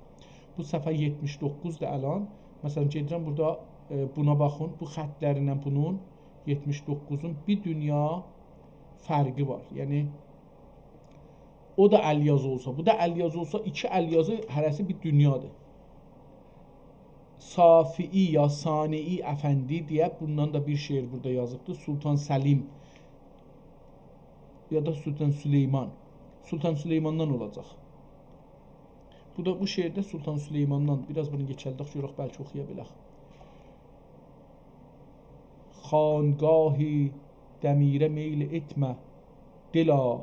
بو صفحه یئتمیش دوققوزدور الان. مثلا، گئدیرم بورادا، ائ، بونا باخین. بو خطلرینن بونون یئتمیش دوققوزون بیر دونیا فرقی وار. یعنی، او دا ال‌یازی اولسا، بو دا ال‌یازی اولسا، ایکی ال‌یازی هره‌سی بیر دونیادیر. صافعی یا صانعی افندی دئیه بوندان دا بیر شعر بورادا یازیبدی. سلطان سلیم یا دا سلطان سلیمان. سلطان سلیماندان اولاجاق. بو دا، بو شعر ده سلطان سلیماندان. بیر آز بونو کئچلدک، گؤرک بلکه اوخویا بیلک. خانگاهی دمیره میل ائتمه، دلا،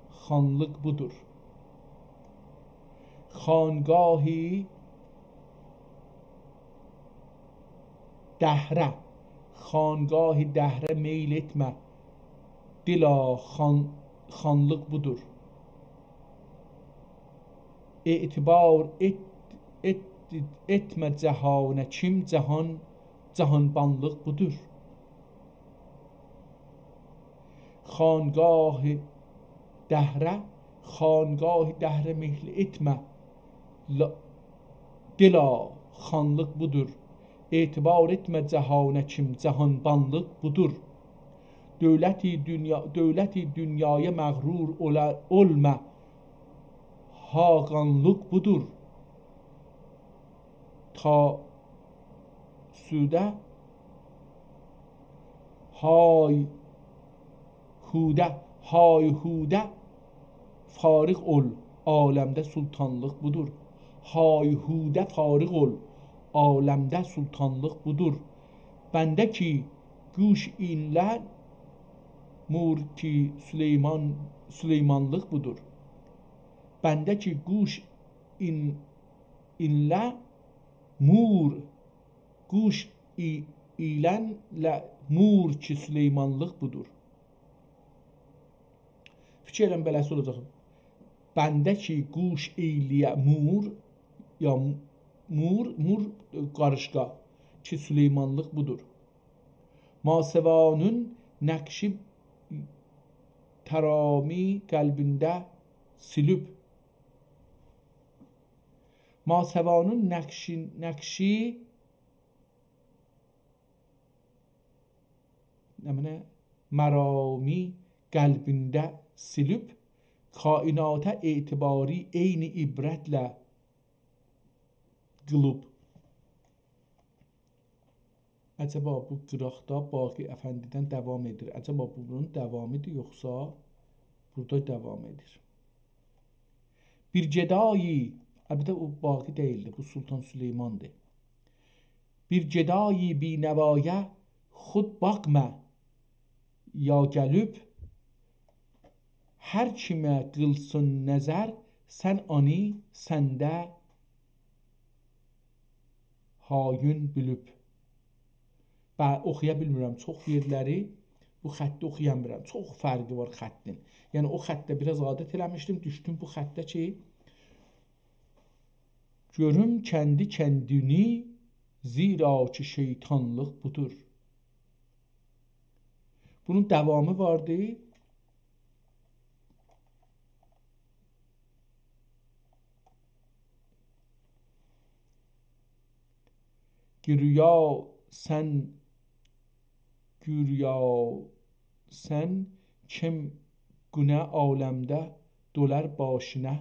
خانلیق بودور. خانگاهی دهره، خانگاهی دهره میل ائتمه، دلا، خان-، خانلیق بودور. اعتبار ائت-، ائت-، ائتمه جهانه کیم، جهان، جهانبانلیق بودور. خانگاه دهره، خانگاه دهره میل ائتمه، لا-، دلا، خانلیق بودور. اعتبار ائتمه جهانه کیم، جهانبانلیق بودور. دولتی دونیا، دولتی دونیایا مغرور اولا-، اولما، حاقانلیق بودور. تا سوده، های هوده، های هوده، فارغ اول، عالمده سلطانلیق بودور. های هوده، فارغ اول، عالمده سلطانلیق بودور. بنده کی گوش اینله، مور کی سلیمان، سلیمانلیق بودور. بنده کی گوش این-، اینله، مور، گوش ای-، ایلنله، مور کی سلیمانلیق بودور. فیکر ائلیرم بئله‌سی اولاجاق. بنده کی گوش ائیلیه مور، یا مور، مور، ائ، قاریشقا کی سلیمانلیق بودور. ماسوانین نقشی ترامی قلبینده سیلیب. ماسوانین نقشی، نقشی، نمنه، مرامی قلبینده سیلیب، کائناتا اعتباری عینی عبرتله قیلیب. عجبا بو قیراقدا باقی افندیدن داوام ائدیر. عجبا بو بونون داوامیدیر، یوخسا بورادا داوام ائدیر؟ بیر گدایی، البته او باقی دئییلدی، بو سلطان سلیماندیر. بیر گدایی بی‌نوایه خود باخما، یا گلیب، هر کیمه قیلسین نظر، سن آنی سنده هایون بیلیب. به، اوخویا بیلمیرم، چوخ یئرلری بو خطی اوخویا بیلمیرم. چوخ فرقی وار خطین. یعنی او خطه بیر آز عادت ائله‌میشدیم، دوشدوم بو خطه کی، گؤروم کندی کندینی، زیرا کی شیطانلیق بودور. بونون داوامی واردی. گیریا سن، گیریا سن، کیم گونه عالمده دولار باشینا؟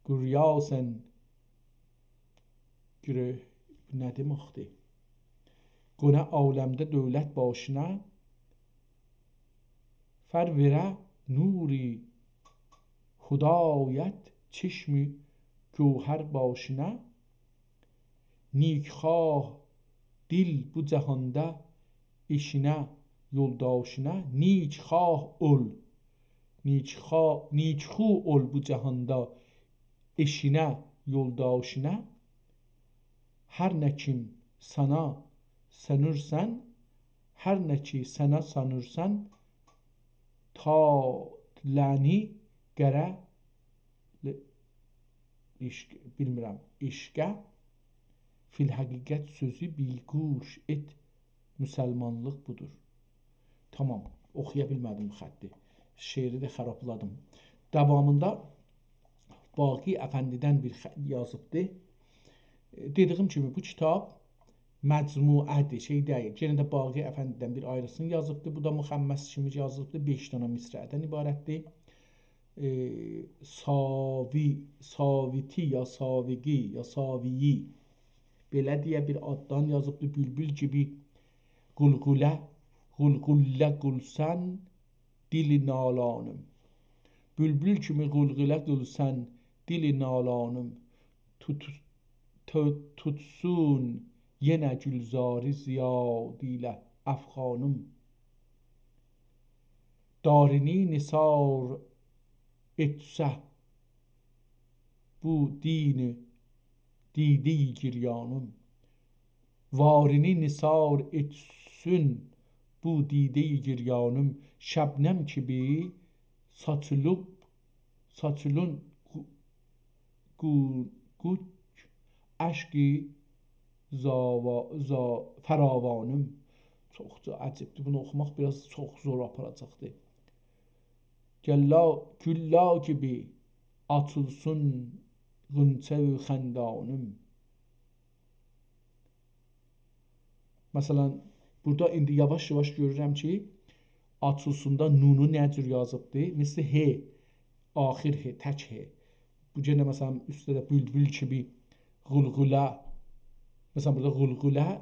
گیریا سن، گیره، بو نه دئمکدیر؟ گونه عالمده دولت باشینا، فر وئره نور خدایت چشم گوهر باشینا. نیکخواه دیل بو جهاندا ائشینه، یولداشینا، نیکخواه اول. نیکخوا-، نیکخو اول بو جهاندا ائشینه، یولداشینا. هر نه کیم سانا سانیرسان، هر نه کی سانا سانیرسان، طالعینی قره ل-، عشق، بیلمیرم، عشقه، فی الحقیقت سؤزو بیر گوش ائت، مسلمانلیق بودور. تامام، اوخویا بیلمه‌دیم بو خطی. شعری ده خرابلادیم. داوامیندا باقی افندیدن بیر خ-، یازیبدی. ائ، دئدیگیم کیمی، بو کیتاب مجموعه‌دیر، شئی دئییل. یئنه ده باقی افندیدن بیر آیریسینی یازیبدی. بو دا مخمس کیمی یازیلیبدی. بئش دنه مصرعدن عبارتدیر. ائ، ساوی-، ساویتی یا ساویقی یا ساویی، بئله دئیه بیر آددان یازیبدی. بولبول کیمی غولغوله، غولغوله قیلسان، دیل نالانیم. بولبول کیمی غولغوله قیلسان، دیل نالانیم. توت-، تو-، توتسون یئنه گلزاری زیاد ایله افغانیم. دارینی نثار ائتسه بو دینی، دیده‌ی گریانیم. وارینی نثار ائتسون بو دیده‌ی گریانیم، شبنم کیمی ساچیلیب، ساچیلین قو-، قو-، قوچ اشقی زاوا-، زا-، فراوانیم. چوخ دا عجیبدیر. بونو اوخوماق بیر آز چوخ زور آپاراجاقدیر. گلا-، گوللر کیمی آچیلسین غنچه و خندانیم. مثلا، بورادا ایندی یاواش-یاواش گؤرورم کی، آچیلسیندا نونو نه جور یازیبدی؟ مثل ه، آخر ه، تک ه. بو یئنه، مثلا، اوسته ده بولبول کیمی غولغوله. مثلا، بورادا غولغوله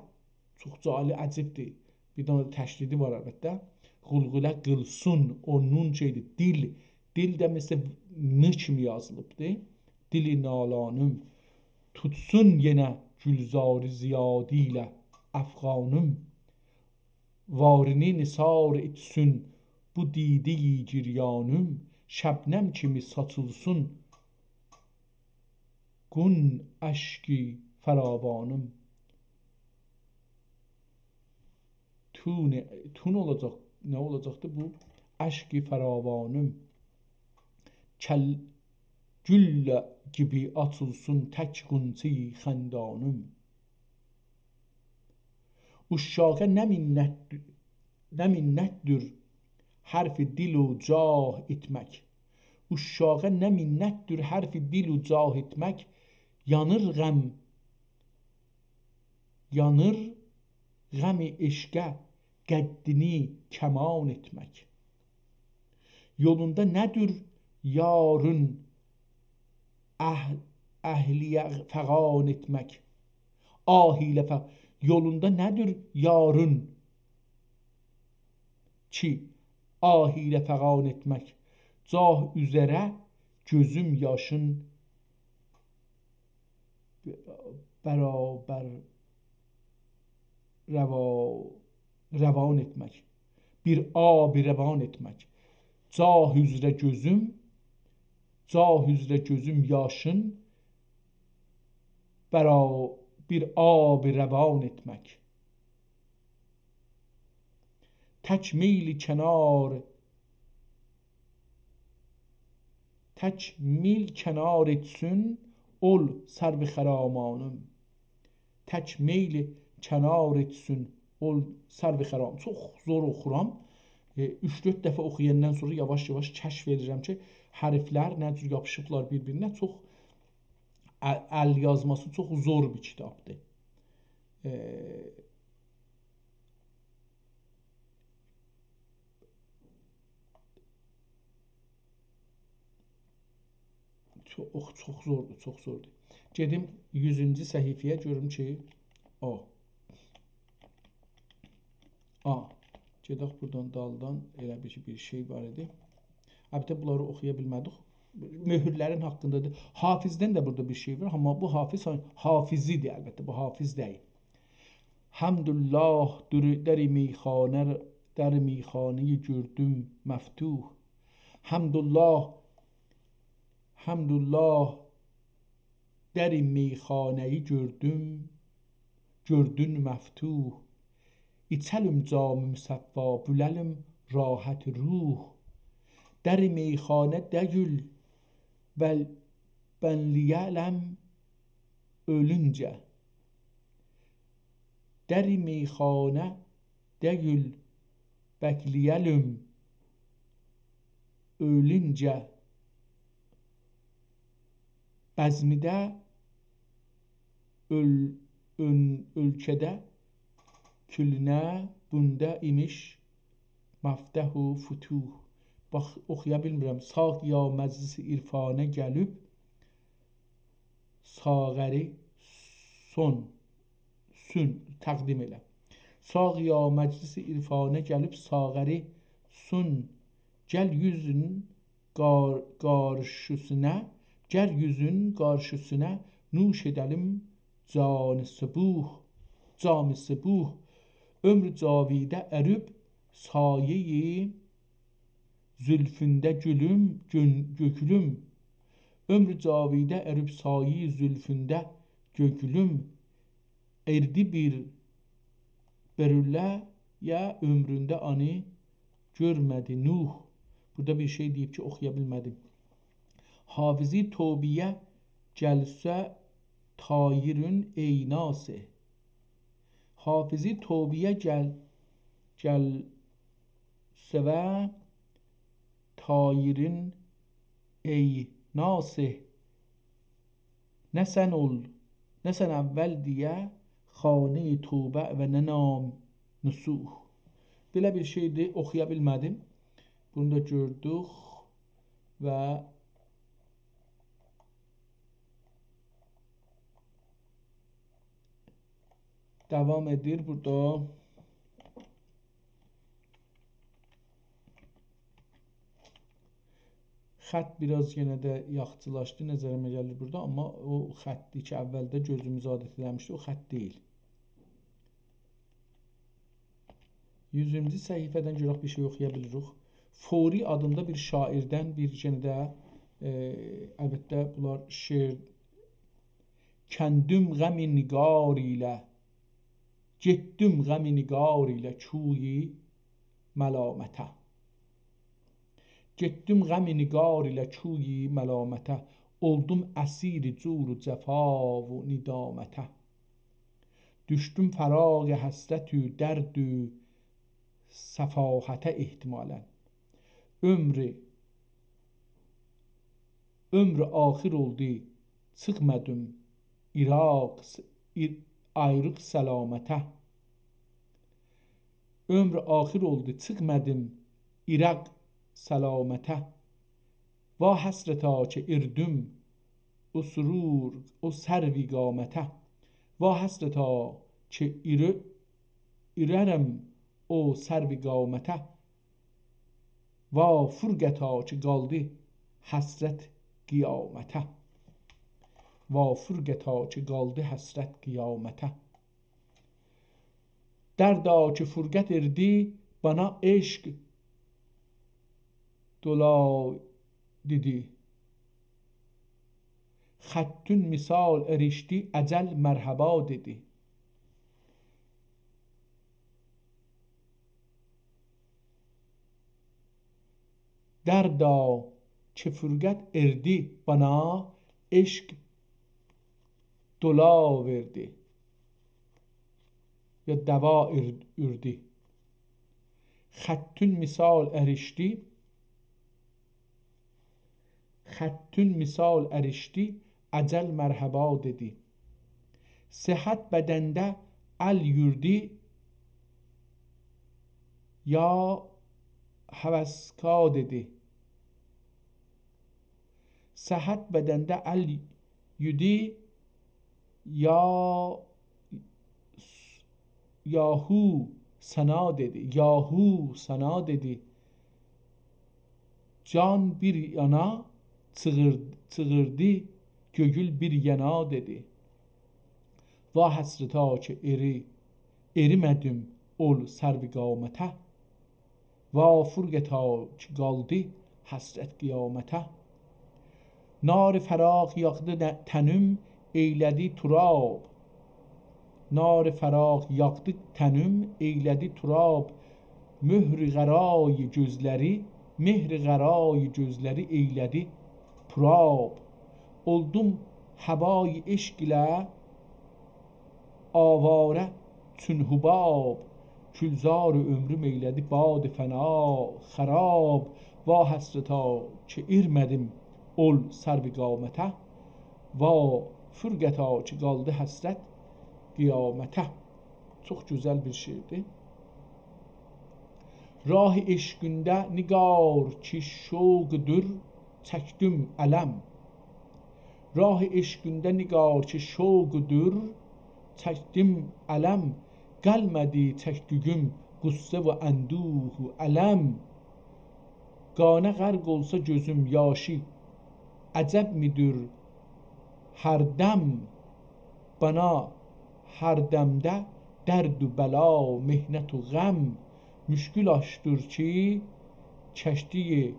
چوخ جالی، عجیبدیر. بیر دنه ده تشدیدی وار، البته. غولغوله قیلسین، او نون شئیدیر، دیل. دیل ده مثل ن کیمی یازیلیبدیر. دیل نالانیم. توتسون یئنه گلزاری زیادی ایله افغانیم. وارینی نثار ائتسون بو دیده‌ی گریانیم، شبنم کیمی ساچیلسین گون اشقی فراوانیم. تون، تون اولاجاق، نه اولاجاقدی بو؟ اشقی فراوانیم. کل-، گول کیمی آچیلسین تک غنچه‌ی خندانیم. عشاقا نه منتدور، نه منتدور حرف دل و جاه ائتمک. عشاقا نه منتدور حرف دل و جاه ائتمک. یانیر غم، یانیر غم عشقه قدّینی کمان ائتمک. یولوندا نه‌دیر یارین اهل، اهلیه فغان ائتمک. آه ایله ف-، یولوندا نه‌دیر یارین کی، آه ایله فغان ائتمک. جاه اوزره گؤزوم یاشین برابر روا-، روان ائتمک. بیر آب روان ائتمک. جاه اوزره گؤزوم، جاه اوزره گؤزوم یاشین برا-، بیر آب روان ائتمک. تک میل کنار، تک میل کنار ائتسین اول سرو خرامانیم. تک میل کنار ائتسین اول سرو خرام. چوخ زور اوخورام. ائ، اوچ-دؤرد دفعه اوخویاندان سونرا یاواش-یاواش کشف ائدیرم کی، حرفلر نه جور یاپیشیبلار بیر-بیرینه. چوخ ال، ال یازماسی چوخ زور بیر کیتابدیر. ائ، چوخ، اوخ، چوخ زوردور، چوخ زوردور. گئدیم یوزونجو صفحه‌یه، گؤروم کی، او. آ. گئدک بورادان دالدان، ائله بیر، بیر شئی وار ایدی. البته، بونلاری اوخویا بیلمه‌دیک. مؤهورلرین حاقیندادیر. حافظدن ده بورادا بیر شئی وار، آمما بو حافظ، حافظی‌دیر البته، بو حافظ دئییل. حمدالله، در، در میخانه، در میخانه‌ی گؤردوم مفتوح. حمدالله، حمدالله، در میخانه‌ی گؤردوم، گؤردون مفتوح. ایچه‌لیم جام مصفا، بؤله‌لیم راحت روح. در میخانه دئییل، بل، بلله‌یه‌لیم اؤلونجه. در میخانه دئییل، بکله‌یه‌لیم اؤلونجه. بزمیده اؤل، اؤن، اؤلکه‌ده کلونه، بوندا ایمیش مفتاح و فتوح. باخ، اوخویا بیلمیرم. ساقیا مجلس عرفانه گلیب، ساغری سون، سون، تقدیم ائله. ساقیا مجلس عرفانه گلیب، ساغری سون، گل یوزون قار، قارشیسینا، گل یوزون قارشیسینا، نوش ائده‌لیم جام صبوح، جام صبوح. عمر جاویده اروب سایه‌ی زلفونده گولوم، گؤن، گؤکولوم. عمر جاویده اروب سایه‌ی زلفونده گؤکولوم. اردی بیر بروله‌یه عؤمرونده آنی گؤرمه‌دی نوح. بورادا بیر شئی دئییب کی، اوخویا بیلمه‌دیم. حافظی توبه‌یه گلسه طایرون ای ناصح. حافظی توبه‌یه گل، گلسه و طایرون ای ناصح. نه سن اول، نه سن اول دئیه خانه‌ی توبه و نه نام نصوح. بئله بیر شئیدیر، اوخویا بیلمه‌دیم. بونو دا گؤردوک و داوام ائدیر بورادا. خط بیر آز یئنه ده یاخشیلاشدی، نظریمه گلیر بورادا، آمما او خطدیر کی، اولده گؤزوموز عادت ائله‌میشدی، او خط دئییل. یوزونجو صفحه‌دن گؤرک بیر شئی اوخویا بیلیریک. فوری آدیندا بیر شاعیردن بیر یئنه ده، ائ، البته، بونلار شعر. کندیم غم نگار ایله، گئتدیم غم نگار ایله کوی ملامته. گئتدیم غم نگار ایله کوی ملامته. اولدوم اسیر جور و جفا و ندامته. دوشدوم فراق حسرت و درد و سفاهته احتمالاً. عؤمرو، عؤمرو آخیر اولدو، چیخمادیم ایراق، ایر-، آیریق سلامته. عؤمرو آخیر اولدو، چیخمادیم ایراق سلامته. وا حسرتا کی ایردیم او سرور، او سرو قامته. وا حسرتا کی ایره-، ایررم او سرو قامته. وا فرقتا کی قالدی حسرت قیامته. وا فرقتا کی قالدی حسرت قیامته. دردا کی فرقت ائردی، بانا عشق دولا دئدی. خطون مثال اریشدی، اجل مرحبا دئدی. دردا کی فرقت ائردی بانا، عشق دولا وئردی. یا دوا ایر-، اؤردو. خطون مثال اریشدی، خطون مثال اریشدی، اجل مرحبا دئدی. صحت بدنده ال یوردو، یا هوسکا دئدی. صحت بدنده ال یوردو، یا، یاهو سنا دئدی، یاهو سنا دئدی. جان بیر یانا چیغیر-، چیغیردی، گؤیول بیر یانا دئدی. وا حسرتا کی ائری-، ائریمه‌دیم اول سرو قامته. وا فرقتا کی قالدی حسرت قیامته. نار فراق یاخدی نه-، تنیم، ائیله‌دی تراب. نار فراق یاخدی تنیم، ائیله‌دی تراب. مهر قرای گؤزلری، مهر قرای گؤزلری ائیله‌دی پرآب. اولدوم هوای عشق ایله آواره چون حباب، گلزار عؤمروم ائیله‌دی باد فنا خراب. وا حسرتا کی ائرمه‌دیم اول سرو قامته، وا فرقتا کی قالدی حسرت قیامته. چوخ گؤزل بیر شعردیر. راه عشقینده نگار کی شوقدور، چکدیم الم. راه عشقینده نگار کی شوقدور، چکدیم الم. قالمادی چکدیگیم غصه و اندوه و الم. قانا غرق اولسا گؤزوم یاشی، عجبمی‌دیر هر دم؟ بانا هر دمده درد و بلا، محنت و غم. مشکل آشدیر کی کشتی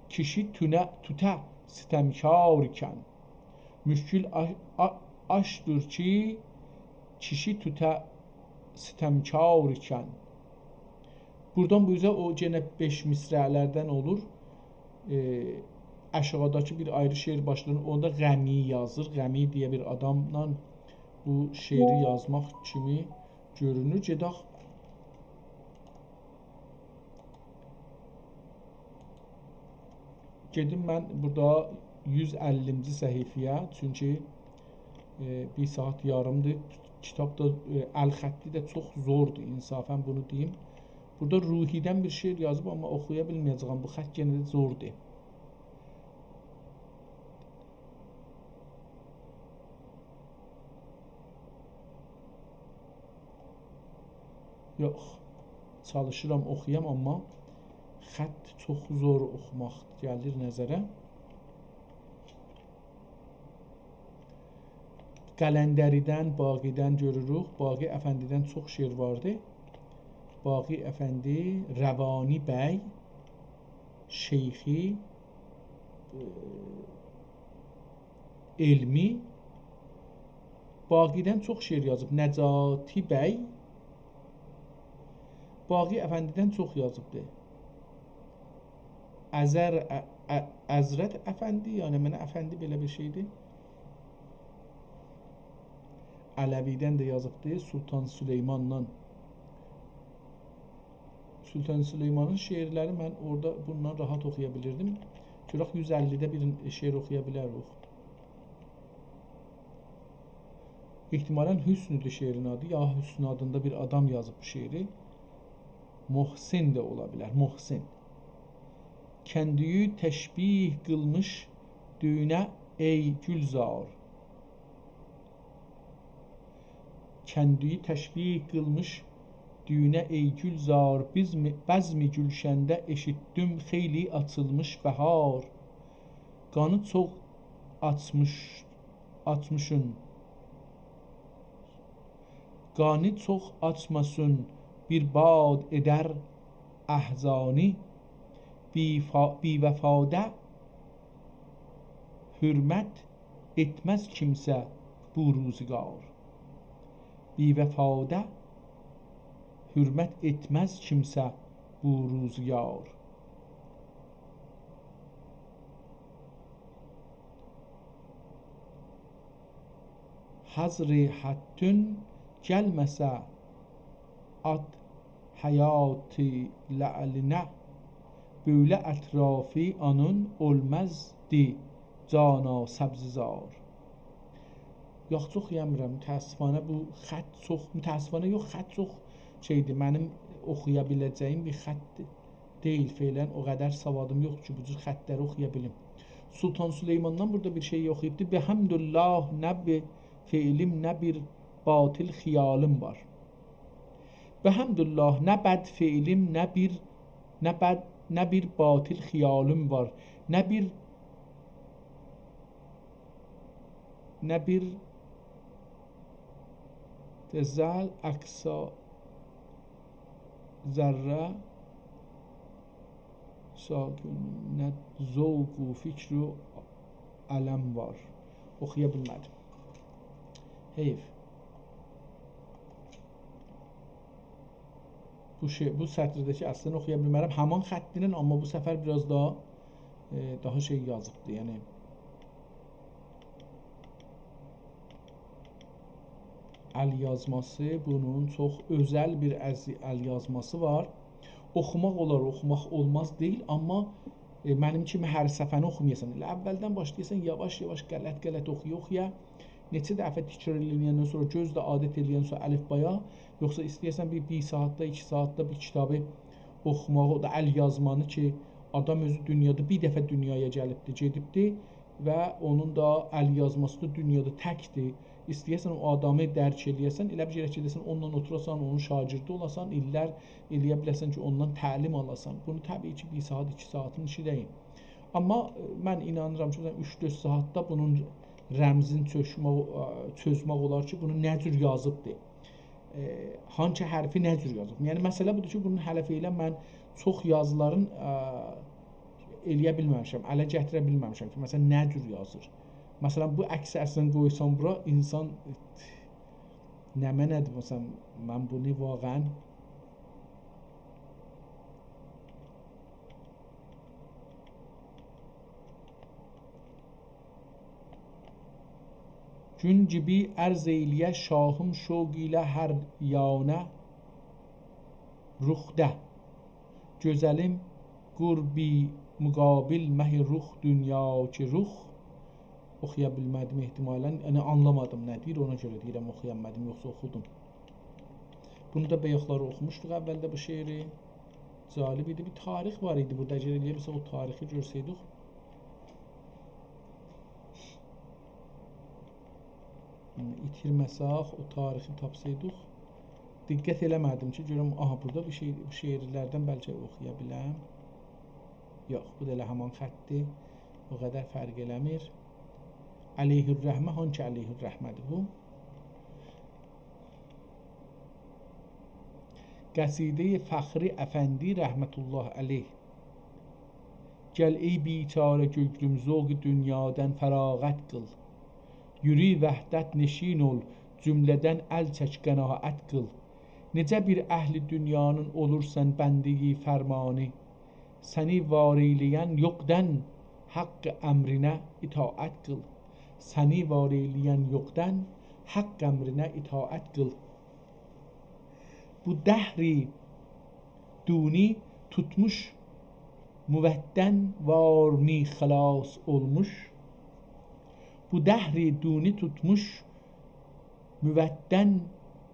کیشی تونه-، توته ستمکار ایکن. مشکل آ-، آ-، آشدیر کی کیشی توته ستمکار ایکن. بورادان بو اوزه او یئنه بئش مصرع‌لردن اولور. ائ، آشاغیداکی بیر آیری شعر باشلیغینی، اوندا غمی یازیر. غمی دئیه بیر آداملا بو شعری یازماق کیمی گؤرونور. گئدک. گئدیم من بورادا یوز اللینجی صفحه‌یه، چونکی، ائ، بیر ساعات یاریمدیر. کیتاب دا، ائ، ال خطی ده چوخ زوردور، انصافاً بونو دئییم. بورادا روحی‌دن بیر شعر یازیب، آمما اوخویا بیلمه‌یه‌جه‌یم. بو خط یئنه ده زوردور. یوخ. چالیشیرام اوخویام، آمما خط چوخ زور اوخوماق گلیر نظره. قلندری‌دن، باقی‌دن گؤروروک. باقی افندی‌دن چوخ شعر واردی. باقی افندی، روانی بی، شیخی، ائ، علمی. باقی‌دن چوخ شعر یازیب. نجاتی بی باقی افندی‌دن چوخ یازیبدی. ازر، ا-، ا-، حضرت افندی، یعنی منه افندی بئله بیر شئیدیر. علوی‌دن ده یازیبدی، سلطان سلیماندان. سلطان سلیمانین شعرلری من اورادا بوندان راحت اوخویا بیلیردیم. گؤرک یوز اللی‌ده بیر شعر اوخویا بیلریک. احتمالاً حسن‌دور شعرین آدی، یا حسن آدیندا بیر آدام یازیب بو شعری. محسن ده اولا بیلر، محسن. کندویو تشبیه قیلمیش دویونه ای گولزار. کندویو تشبیه قیلمیش دویونه ای گولزار، بزم، بزم گلشنده ائشیتدیم خیلی آچیلمیش بهار. قانی چوخ آچمیش، آچمیشین، قانی چوخ آچماسین بیر باد ائدر احزانی، بی‌فا-، بی‌وفاده حرمت ائتمز کیمسه بو روزگار. بی‌وفاده حرمت ائتمز کیمسه بو روزگار. حضر حدّون گلمه‌سه آد حیات لعلینه، بؤیله اطرافی آنین اولمزدی جانا سبزه‌زار. یوخ، چوخ یئیه‌میرم، متأسفانه بو خط چوخ، متأسفانه یوخ، خط چوخ شئیدیر، منیم اوخویا بیله‌جه‌ییم بیر خط دئییل فعلاً، او قدر سوادیم یوخدور کی، بو جور خطلری اوخویا بیلیم. سلطان سلیماندان بورادا بیر شئی اوخویوبدو. «به حمد الله، نه بد فعلیم، نه بیر باطل خیالیم وار.» «به حمد الله، نه بد فعلیم، نه بیر، نه بد، نه بیر باطل خیالیم وار. نه بیر، نه بیر تزل اقصی ذره ساکن، نه ذوق و فکر و علم وار.» اوخویا بیلمه‌دیم. حیف. بو شئی، بو سطری ده کی، اصلاً اوخویا بیلمه‌رم. همان خطینن، اما بو سفر بیر آز داها، ائ، داها شئی یازیبدی، یعنی ال یازماسی، بونون چوخ اؤزل بیر ال، ال یازماسی وار. اوخوماق اولار، اوخوماق اولماز دئییل، اما، ائ، منیم کیمی هر صفحه‌نی اوخومایاسان. ائله اولدن باشلایاسان، یاواش-یاواش، غلط-غلط اوخویا-اوخویا، نئچه دفعه تکرار ائله‌یندن سونرا، گؤز ده عادت ائله‌یندن سونرا الفبایا، یوخسا ایسته‌یه‌سن بیر، بیر ساعاتدا، ایکی ساعاتدا بیر کیتابی اوخوماغی، او دا ال یازمانی کی، آدام اؤزو دونیادا بیر دفعه دونیایا گلیبدی، گئدیبدی و اونون دا ال یازماسی دا دونیادا تکدیر. ایسته‌یه‌سن او آدامی درک ائله‌یه‌سن، ائله بیر یئره گئده‌سن، اونونلا اوتوراسان، اونون شاگردی اولاسان، ایللر ائله‌یه بیله‌سن کی، اوندان تعلیم آلاسان. بونو طبیعی کی، بیر ساعات، ایکی ساعاتین ایشی دئییل. اما، ائ، من اینانیرام کی، مثلاً، اوچ-دؤرد ساعاتدا بونون رمزین چؤزمک، ائ، چؤزمک اولار کی، بونو نه جور یازیبدیر. ائ، هانسی حرفی نه جور یازیب. یعنی، مسئله بودور کی، بونون هله فعلاً من چوخ یازیلارین، ائ، ائله‌یه بیلمه‌میشم، اله گتیره بیلمه‌میشم کی، مثلاً، نه جور یازیر. مثلاً، بو عکسی اصلاً قویسام بورا، اینسان، نمنه‌دیر، مثلاً، من بونو واقعاً گون کیمی عرض ائیله‌یه شاهیم شوق ایله هر یانه رخده. گؤزلیم قربی مقابل مه رخ دونیا کی رخ. اوخویا بیلمه‌دیم احتمالاً. یعنی، آنلامادیم نه دئییر، اونا گؤره دئییرم اوخویا بیلمه‌دیم، یوخسا اوخودوم. بونو دا بایاقلاری اوخوموشدوق اولده بو شعری. جالب ایدی. بیر تاریخ وار ایدی بورادا. اگر ائلیه بیلسک او تاریخی گؤرسه‌یدیک. ایتیرمه‌سک، او تاریخی تاپسایدیق. دقت ائله‌مه‌دیم کی، گؤروم، آها، بورادا بیر شئی، بو شعرلردن بلکه اوخویا بیلم. یوخ، بو دا ائله همان خطدیر. او قدر فرق ائله‌میر. علیه‌الرحمه، هانسی علیه‌الرحمه‌دیر بو؟ قصیده‌ی فخری افندی رحمة الله علیه. گل ای بیچاره گؤیلوم، ذوق دونیادان فراغت قیل. یورو وحدت نشین اول، جمله‌دن ال چک، قناعت قیل. نئجه بیر اهل دونیانین اولورسان بنده‌ی فرمانی، سنی وار ائیله‌ین یوخدان حق امرینه اطاعت قیل. سنی وار ائیله‌ین یوخدان حق امرینه اطاعت قیل. بو دهری دونی توتموش، موتدن وارمی خلاص اولموش؟ بو دهری دونی توتموش، موتدن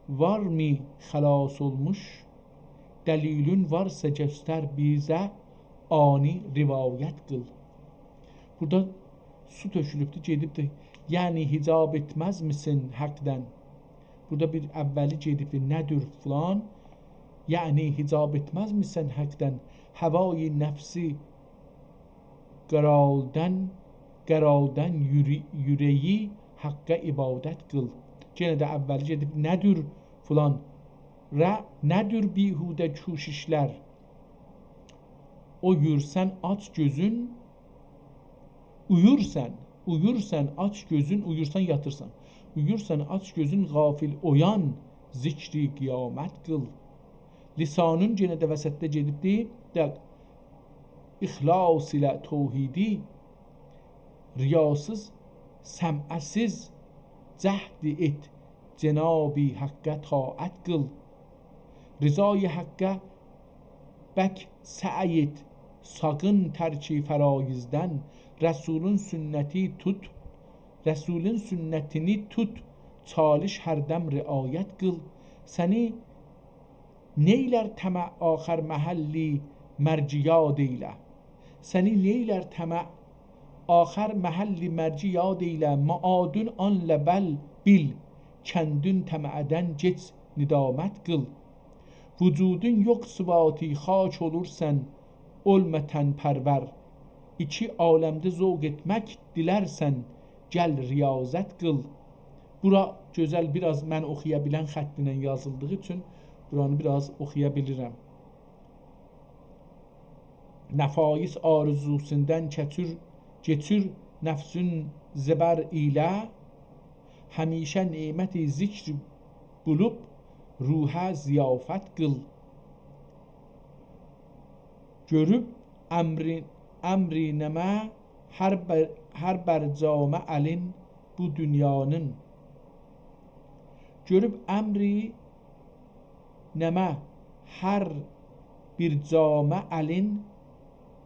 وارمی خلاص اولموش؟ دلیلون وارسا گؤستر بیزه، آنی روایت قیل. بورادا سو تؤکولوبدور، گئدیبدیر. یعنی حجاب ائتمزمیسن حقدن؟ بورادا بیر اولی گئدیبدیر، نه‌دیر فلان؟ یعنی حجاب ائتمزمیسن حقدن؟ هوای نفسی قرالدن، قرالدن یوره-، یوره‌یی حقه عبادت قیل. یئنه ده اولی گئدیب، نه‌دیر فلان؟ ره، نه‌دیر بیهوده کوششلر؟ اویورسان، آچ گؤزون، اویورسان، اویورسان، آچ گؤزون، اویورسان، یاتیرسان. اویورسان، آچ گؤزون، غافل اویان، ذکر قیامت قیل. لسانون یئنه ده وسطده گئدیبدی. ده اخلاص ایله توحیدی، ریاسیز، سمعه‌سیز، جهد ائت، جناب حقه طاعت قیل. رضای حقه بک سعی ائت، ساخین ترک فرایضدن. رسولون سنتی توت، رسولون سنتینی توت، چالیش هر دم رعایت قیل. سنی نئیلر طمع آخر محل مرگی یاد ائیله؟ سنی نئیلر طمع آخر محل مرگی یاد ائیله؟ معادون آنلا بل بیل، کندون طمعدن گئچ، ندامت قیل. وجودون یوخ ثباتی، خاک اولورسان، اولما تن‌پرور. ایکی عالمده ذوق ائتمک دیلرسن، گل ریاضت قیل. بورا گؤزل، بیر آز من اوخویا بیلن خط ایله یازیلدیغی اوچون بورانی بیر آز اوخویا بیلیرم. نفایس آرزوسوندان کئچیر، کئچیر نفسون زبر ایله، همیشه نعمت ذکر بولوب، روحه ضیافت قیل. گؤروب امری، امری نمه، هر بر، هر بر جامه الین بو دونیانین. گؤروب امری نمه، هر بیر جامه الین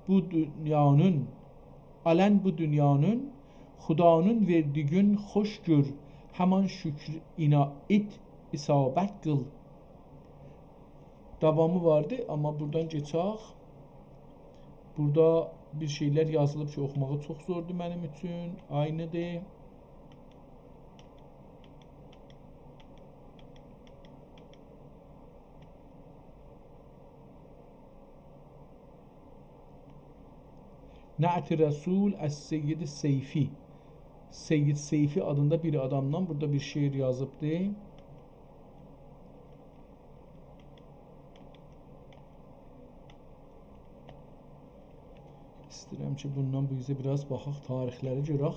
بو دونیانین، الن بو دونیانین، خدانین وئردیگین خوش گؤر، همان شکر اینا ائت، اثابت قیل. داوامی واردی، آمما بورادان کئچک. بورادا بیر شئیلر یازیلیب کی، اوخوماغی چوخ زوردور منیم اوچون. عینی‌دیر. نعت رسول از سید سیفی. سید سیفی آدیندا بیر آدامدان بورادا بیر شعر یازیبدی. ایسته‌ییرم کی، بوندان بو اوزه بیر آز باخاق، تاریخلری گؤرک.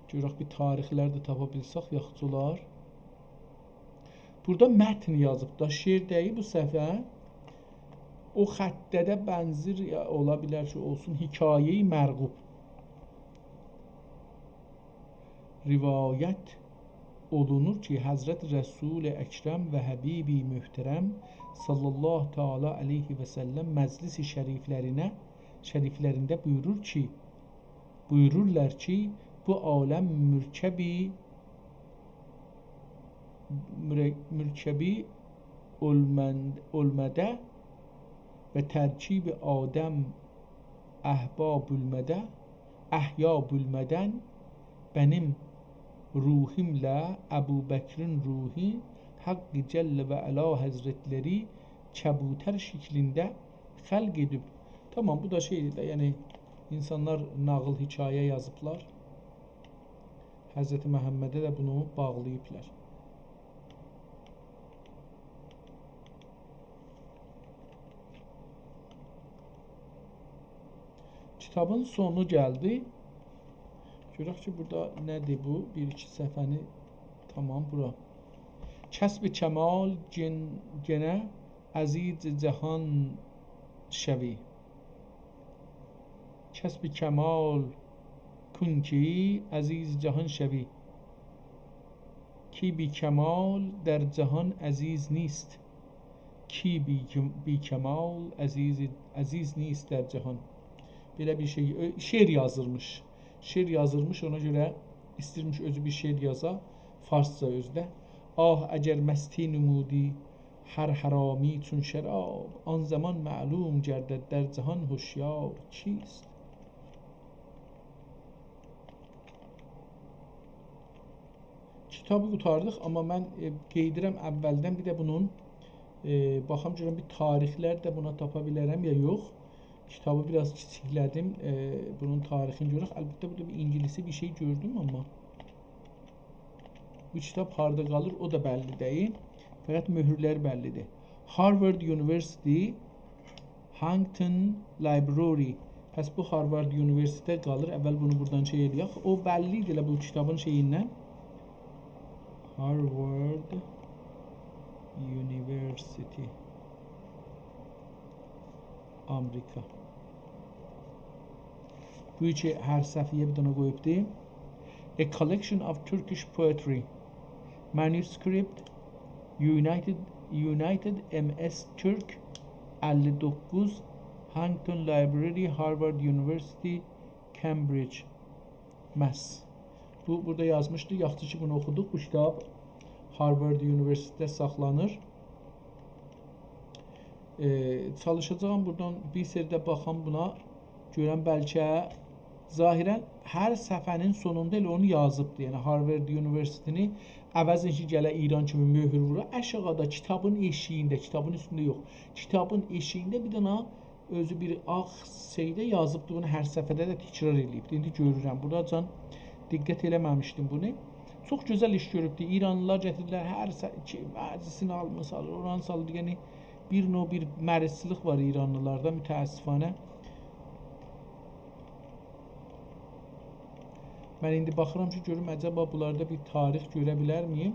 گؤرک بیر تاریخلر ده تاپا بیلسک، یاخشی اولار. بورادا متن یازیب دا، شعر دئییل بو صفحه. او خطده ده بنزیر، یا، اولا بیلر کی، اولسون، حکایه‌ی مرغوب. روایت اولونور کی، حضرت رسول اکرم و حبیب محترم صلی الله تعالی علیه و سلم مجلس شریفلرینه، شریفلرینده بویورور کی، بویورورلار کی، بو عالم مرکبی، مره-، مرکبی اولمن-، اولمده و ترکیب آدم احبا بولمده، احیا بولمدن، بنیم روحوملا ابوبکرین روحو، حق جل و علا حضرتلری کبوتر شکلینده خلق ائدیب. تامام، بو دا شئی‌دیر ده، یعنی اینسانلار ناغیل، حکایه یازیبلار. حضرت محمده ده بونو باغلاییبلار. کیتابین سونو گلدی. گؤرک کی، بورادا نه‌دیر بو؟ بیر-ایکی صفحه‌نی، تامام، بورا. کسب کمال گئن-، گئنه عزیز جهان شوی. کسب کمال کن کی عزیز جهان شوی، کی بی کمال در جهان عزیز نیست. کی بی، بی کمال عزیز، عزیز نیست در جهان. بئله بیر شئی، اؤ، شعر یازیرمیش. شعر یازیرمیش، اونا گؤره ایستیرمیش اؤزو بیر شعر یازا، فارسجا اؤزو ده. آه اگر مستی نمودی هر حرامی چون شراب، آن زمان معلوم گردد در جهان هشیار کیست. کیتابی قوتاردیق، آمما من، ائ، قئییدیرم اولدن بیر ده بونون، ائ، باخام گؤرم بیر تاریخلر ده بونا تاپا بیلرم یا یوخ. کیتابی بیر آز کیچیکله‌دیم، ائ، بونون تاریخینی گؤرک. البته، بورادا بیر اینگیلیسی بیر شئی گؤردوم، آمما بو کیتاب هاردا قالیر، او دا بللی دئییل. فقط مؤهورلر بللی‌دیر. Harvard University Huntington Library. پس بو هاروارد اونیوئرسیتئتده قالیر. اول بونو بورادان شئی ائله‌یک. او بللی ایدی ائله بو کیتابین شئییندن. Harvard University. آمریکا. بو کی هر صفحه‌یه بیر دنه قویوبدو. A collection of Turkish poetry. Manuscript United, United M S Türk اللی دوققوز Huntington Library, Harvard University, Cambridge, Mass. بو، بورادا یازمیشدی. یاخشی کی، بونو اوخودوق. بو کیتاب هاروارد اونیوئرسیتئتده ساخلانیر. ائ، چالیشاجاغام بورادان بیر سری ده باخام بونا. گؤرم بلکه ظاهراً هر صفحه‌نین سونوندا ائله اونو یازیبدی. یعنی هاروارد اونیوئرسیتئتینی عوضین کی گله ایران کیمی مؤهور وورا، آشاغیدا کیتابین ائشیگینده، کیتابین اوستونده یوخ، کیتابین ائشیگینده بیر دنه اؤزو بیر آغ شئیده یازیبدی، بونو هر صفحه‌ده ده تکرار ائله‌ییبدی. ایندی گؤرورم. بورادا جان دقت ائله‌مه‌میشدیم بونو. چوخ گؤزل ایش گؤروبدو. ایرانلیلار گتیردیلر، هر ص-، کی، مجلسینی آلمیر سالیر، اورانی سالیر. یعنی، بیر نوع بیر مریضچیلیق وار ایرانلیلاردا، متأسفانه. من ایندی باخیرام کی، گؤروم عجبا بونلاردا بیر تاریخ گؤره بیلرمییم.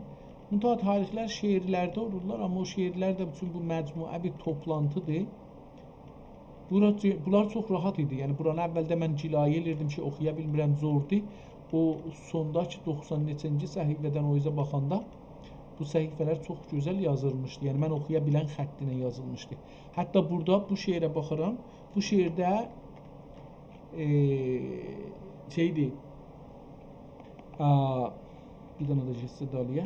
منتها تاریخلر شعرلرده اولورلار، آمما او شعرلر ده اوچون بو مجموعه بیر توپلانتی‌دیر. بورا، بونلار چوخ راحت ایدی. یعنی، بورانی اولده من گلایه ائلیردیم کی، اوخویا بیلمیرم، زوردور. او سونداکی دوخسان نئچه‌نجی صفحه‌دن او اوزه باخاندا بو صفحه‌لر چوخ گؤزل یازیلمیشدی. یعنی، من اوخویا بیلن خطینن یازیلمیشدی. حتی بورادا بو شعره باخیرام. بو شعرده، ائ، شئیدیر، آ، بیر دنه ده گئتسه دالییا.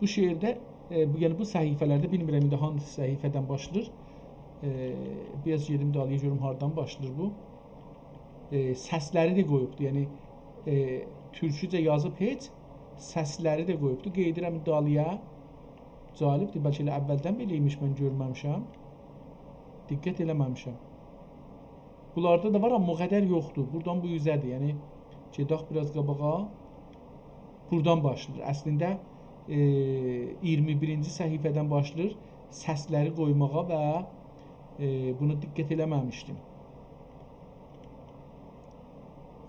بو شعرده، ائ، بو، یعنی بو صفحه‌لرده، بیلمیرم ایندی هانسی صفحه‌دن باشلاییر. ائ، بیر آز گئدیم دالییا گؤروم هاردان باشلاییر بو. ائ، سسلری ده قویوبدو. یعنی، ائ، تورکوجه یازیب هئچ، سسلری ده قویوبدو. قئییدیرم دالییا. جالبدیر، بلکه ائله اولدن بئله ایمیش، من گؤرمه‌میشم. دقت ائله‌مه‌میشم. بونلاردا دا وار، آمما او قدر یوخدور. بورادان بو اوزه‌دیر. یعنی، گئدک بیر آز قاباغا. بورادان باشلاییر. اصلینده، ائ، اییرمی بیرینجی صفحه‌دن باشلاییر سسلری قویماغا و، ائ، بونو دقت ائله‌مه‌میشدیم.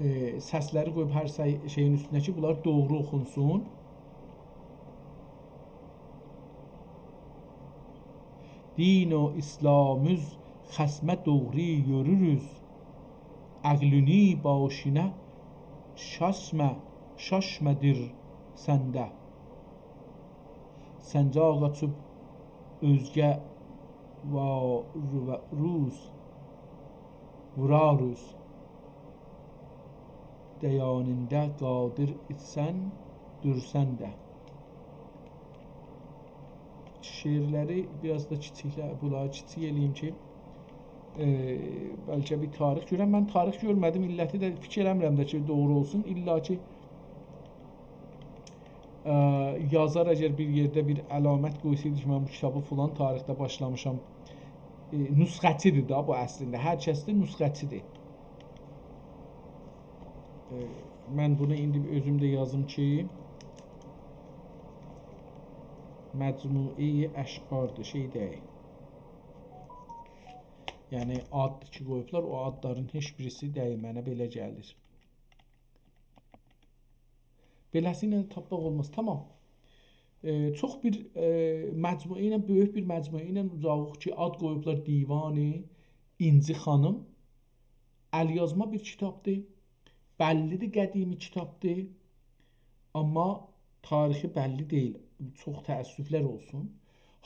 ائ، سسلری قویوب هر شئی-، شئیین اوستونه کی، بونلار دوغرو اوخونسون. دین و ایسلام اوز خصمه دوغری یؤروروز، عقلینی باشینه شاشما، شاشمادیر سنده. سنجاق آچیب اؤزگه وا-، رو-، روز ووراروز. دیانینده قادر ایسن، دورسن ده. شعرلری بیر آز دا کیچیکله-، بونلاری کیچیک ائله‌ییم کی، ائ، بلکه بیر تاریخ گؤرم. من تاریخ گؤرمه‌دیم، علتی ده فیکیر ائله‌میرم ده کی، دوغرو اولسون. الا کی، ائ، یازار اگر بیر یئرده بیر علامت قویسایدی کی، من بو کیتابی فلان تاریخده باشلامیشام. ائ، نسخه‌چی‌دیر دا بو اصلینده. هر کس ده نسخه‌چی‌دیر. ائ، من بونو ایندی اؤزوم ده یازیم کی، مجموعه‌ی اشعاردیر، شئی دئییل. یعنی، آد کی قویوبلار، او آدلارین هئچ بیریسی دئییل، منه بئله گلیر. بئله‌سی ایله تاپماق اولماز. تامام. ائ، چوخ بیر، ائ، مجموعه ایله، بؤیوک بیر مجموعه ایله اوزاغیق کی، آد قویوبلار دیوان اینجی خانیم. ال‌یازما بیر کیتابدیر. بللی‌دیر، قدیمی کیتابدیر. آمما تاریخی بللی دئییل. چوخ تأسفلر اولسون.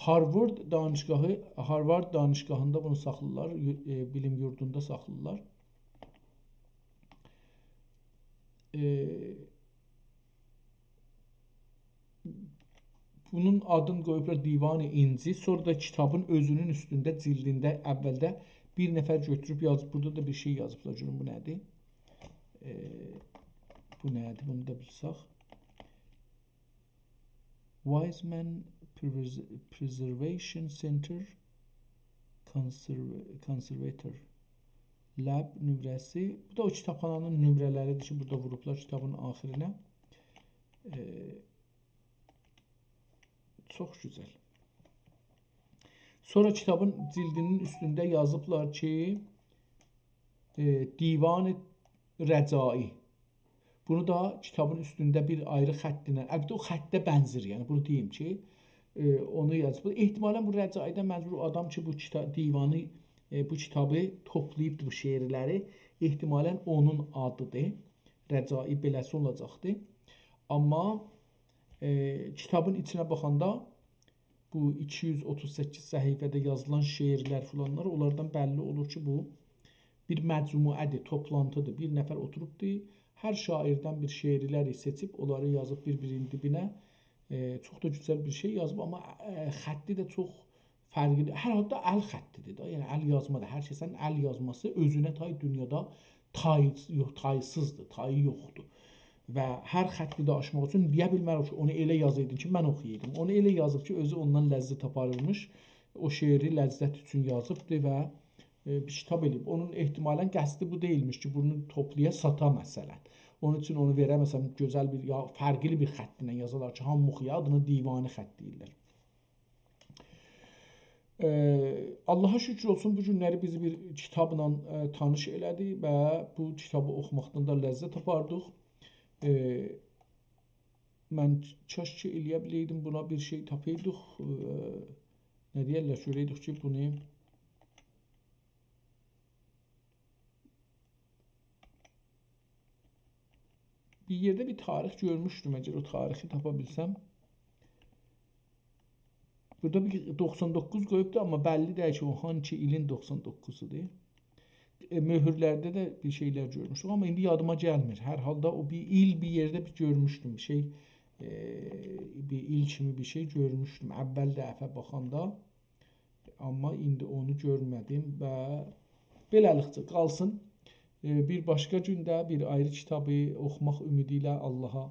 هاروارد دانشگاهی، هاروارد دانشگاهیندا بونو ساخلاییرلار، یو-، ائ، بیلیم یوردوندا ساخلاییرلار. ائ، بونون آدینی قویوبلار دیوان اینجی. سونرا دا کیتابین اؤزونون اوستونده، جلدینده، اولده بیر نفر گؤتوروب یازیب، بورادا دا بیر شئی یازیبلار. گؤرون، بو نه‌دیر؟ ائ، بو نه‌دیر؟ بونو دا بیلسک. Wiseman Pres-، Preservation Center Conserv-، Conservator Lab نمره‌سی. بو دا او کیتابخانانین نمره‌لری‌دیر کی، بورادا ووروبلار کیتابین آخیرینه. ائ، چوخ گؤزل. سونرا کیتابین جلدینین اوستونده یازیبلار کی، ائ، دیوان رجایی. بونو دا کیتابین اوستونده بیر آیری خط ایله، البته او خطه بنزیر، یعنی بونو دئییم کی، ائ، اونو یازیب. احتمالاً بو رجایی‌دن مجبور آدام کی، بو کیتا-، دیوانی، ائ، بو کیتابی توپلاییبدی، بو شعرلری، احتمالاً اونون آدی‌دیر. رجایی بئله‌سی اولاجاقدی. آمما، ائ، کیتابین ایچینه باخاندا بو ایکی یوز اوتوز سککیز صفحه‌ده یازیلان شعرلر فلانلار، اونلاردان بللی اولور کی، بو بیر مجموعه‌دیر، توپلانتی‌دیر. بیر نفر اوتوروبدور، هر شاعردن بیر شعرلری سئچیب، اونلاری یازیب بیر-بیرینین دیبینه. ائ، چوخ دا گؤزل بیر شئی یازیب، آمما، ائ، خطی ده چوخ فرقلی. هر حالدا ال خطی‌دیر ده، یعنی ال یازمادیر. هر کسین ال یازماسی اؤزونه تای، دونیادا تای یوخ، تایسیزدیر، تایی یوخدور. و هر خطی ده آشماق اوچون دئیه بیلمه‌ریک کی، اونو ائله یازایدین کی، من اوخویایدیم. اونو ائله یازیب کی، اؤزو اوندان لذت آپاریرمیش. او شعری لذت اوچون یازیبدیر و، ائ، بیر کیتاب ائله‌ییب. اونون احتمالاً قصدی بو دئییلمیش کی، بونو توپلایا ساتا، مثلاً. اونون اوچون اونو وئره، مثلاً، گؤزل بیر، یا فرقلی بیر خط ایله یازالار کی، هامی اوخویا، آدینا دیوانی خط دئییرلر. ائ، آللاها شوکور اولسون، بو گونلری بیزی بیر کیتابلا، ائ، تانیش ائله‌دی و بو کیتابی اوخوماقدان دا لذت آپاردیق. ائ، من کاش کی، ائله‌یه بیلئیدیم، بونا بیر شئی تاپایدیق. ائ، نه دئیرلر، گؤرئیدیک کی، بونو بیر یئرده بیر تاریخ گؤرموشدوم، اگر او تاریخی تاپا بیلسم. بورادا بیر دوخسان دوققوز قویوبدو، آمما بللی دئییل کی، او هانسی ایلین دوخسان دوققوزودور. ائ، مؤهورلرده ده بیر شئیلر گؤرموشدوم، آمما ایندی یادیما گلمیر. هر حالدا او بیر ایل بیر یئرده بیر گؤرموشدوم، بیر شئی، ائ، بیر ایل کیمی بیر شئی گؤرموشدوم اول دفعه باخاندا. آمما ایندی اونو گؤرمه‌دیم و بئله‌لیکجه قالسین. ائ، بیر باشقا گونده بیر آیری کیتابی اوخوماق امیدی ایله آللاها،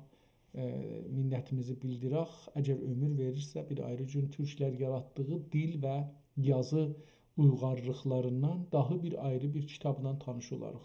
ائ، منتیمیزی بیلدیرک. اگر عؤمور وئریرسه، بیر آیری گون تورکلر یاراتدیغی دیل و یازی اویغارلیقلاریندان داها بیر آیری بیر کیتابلا تانیش اولاریق.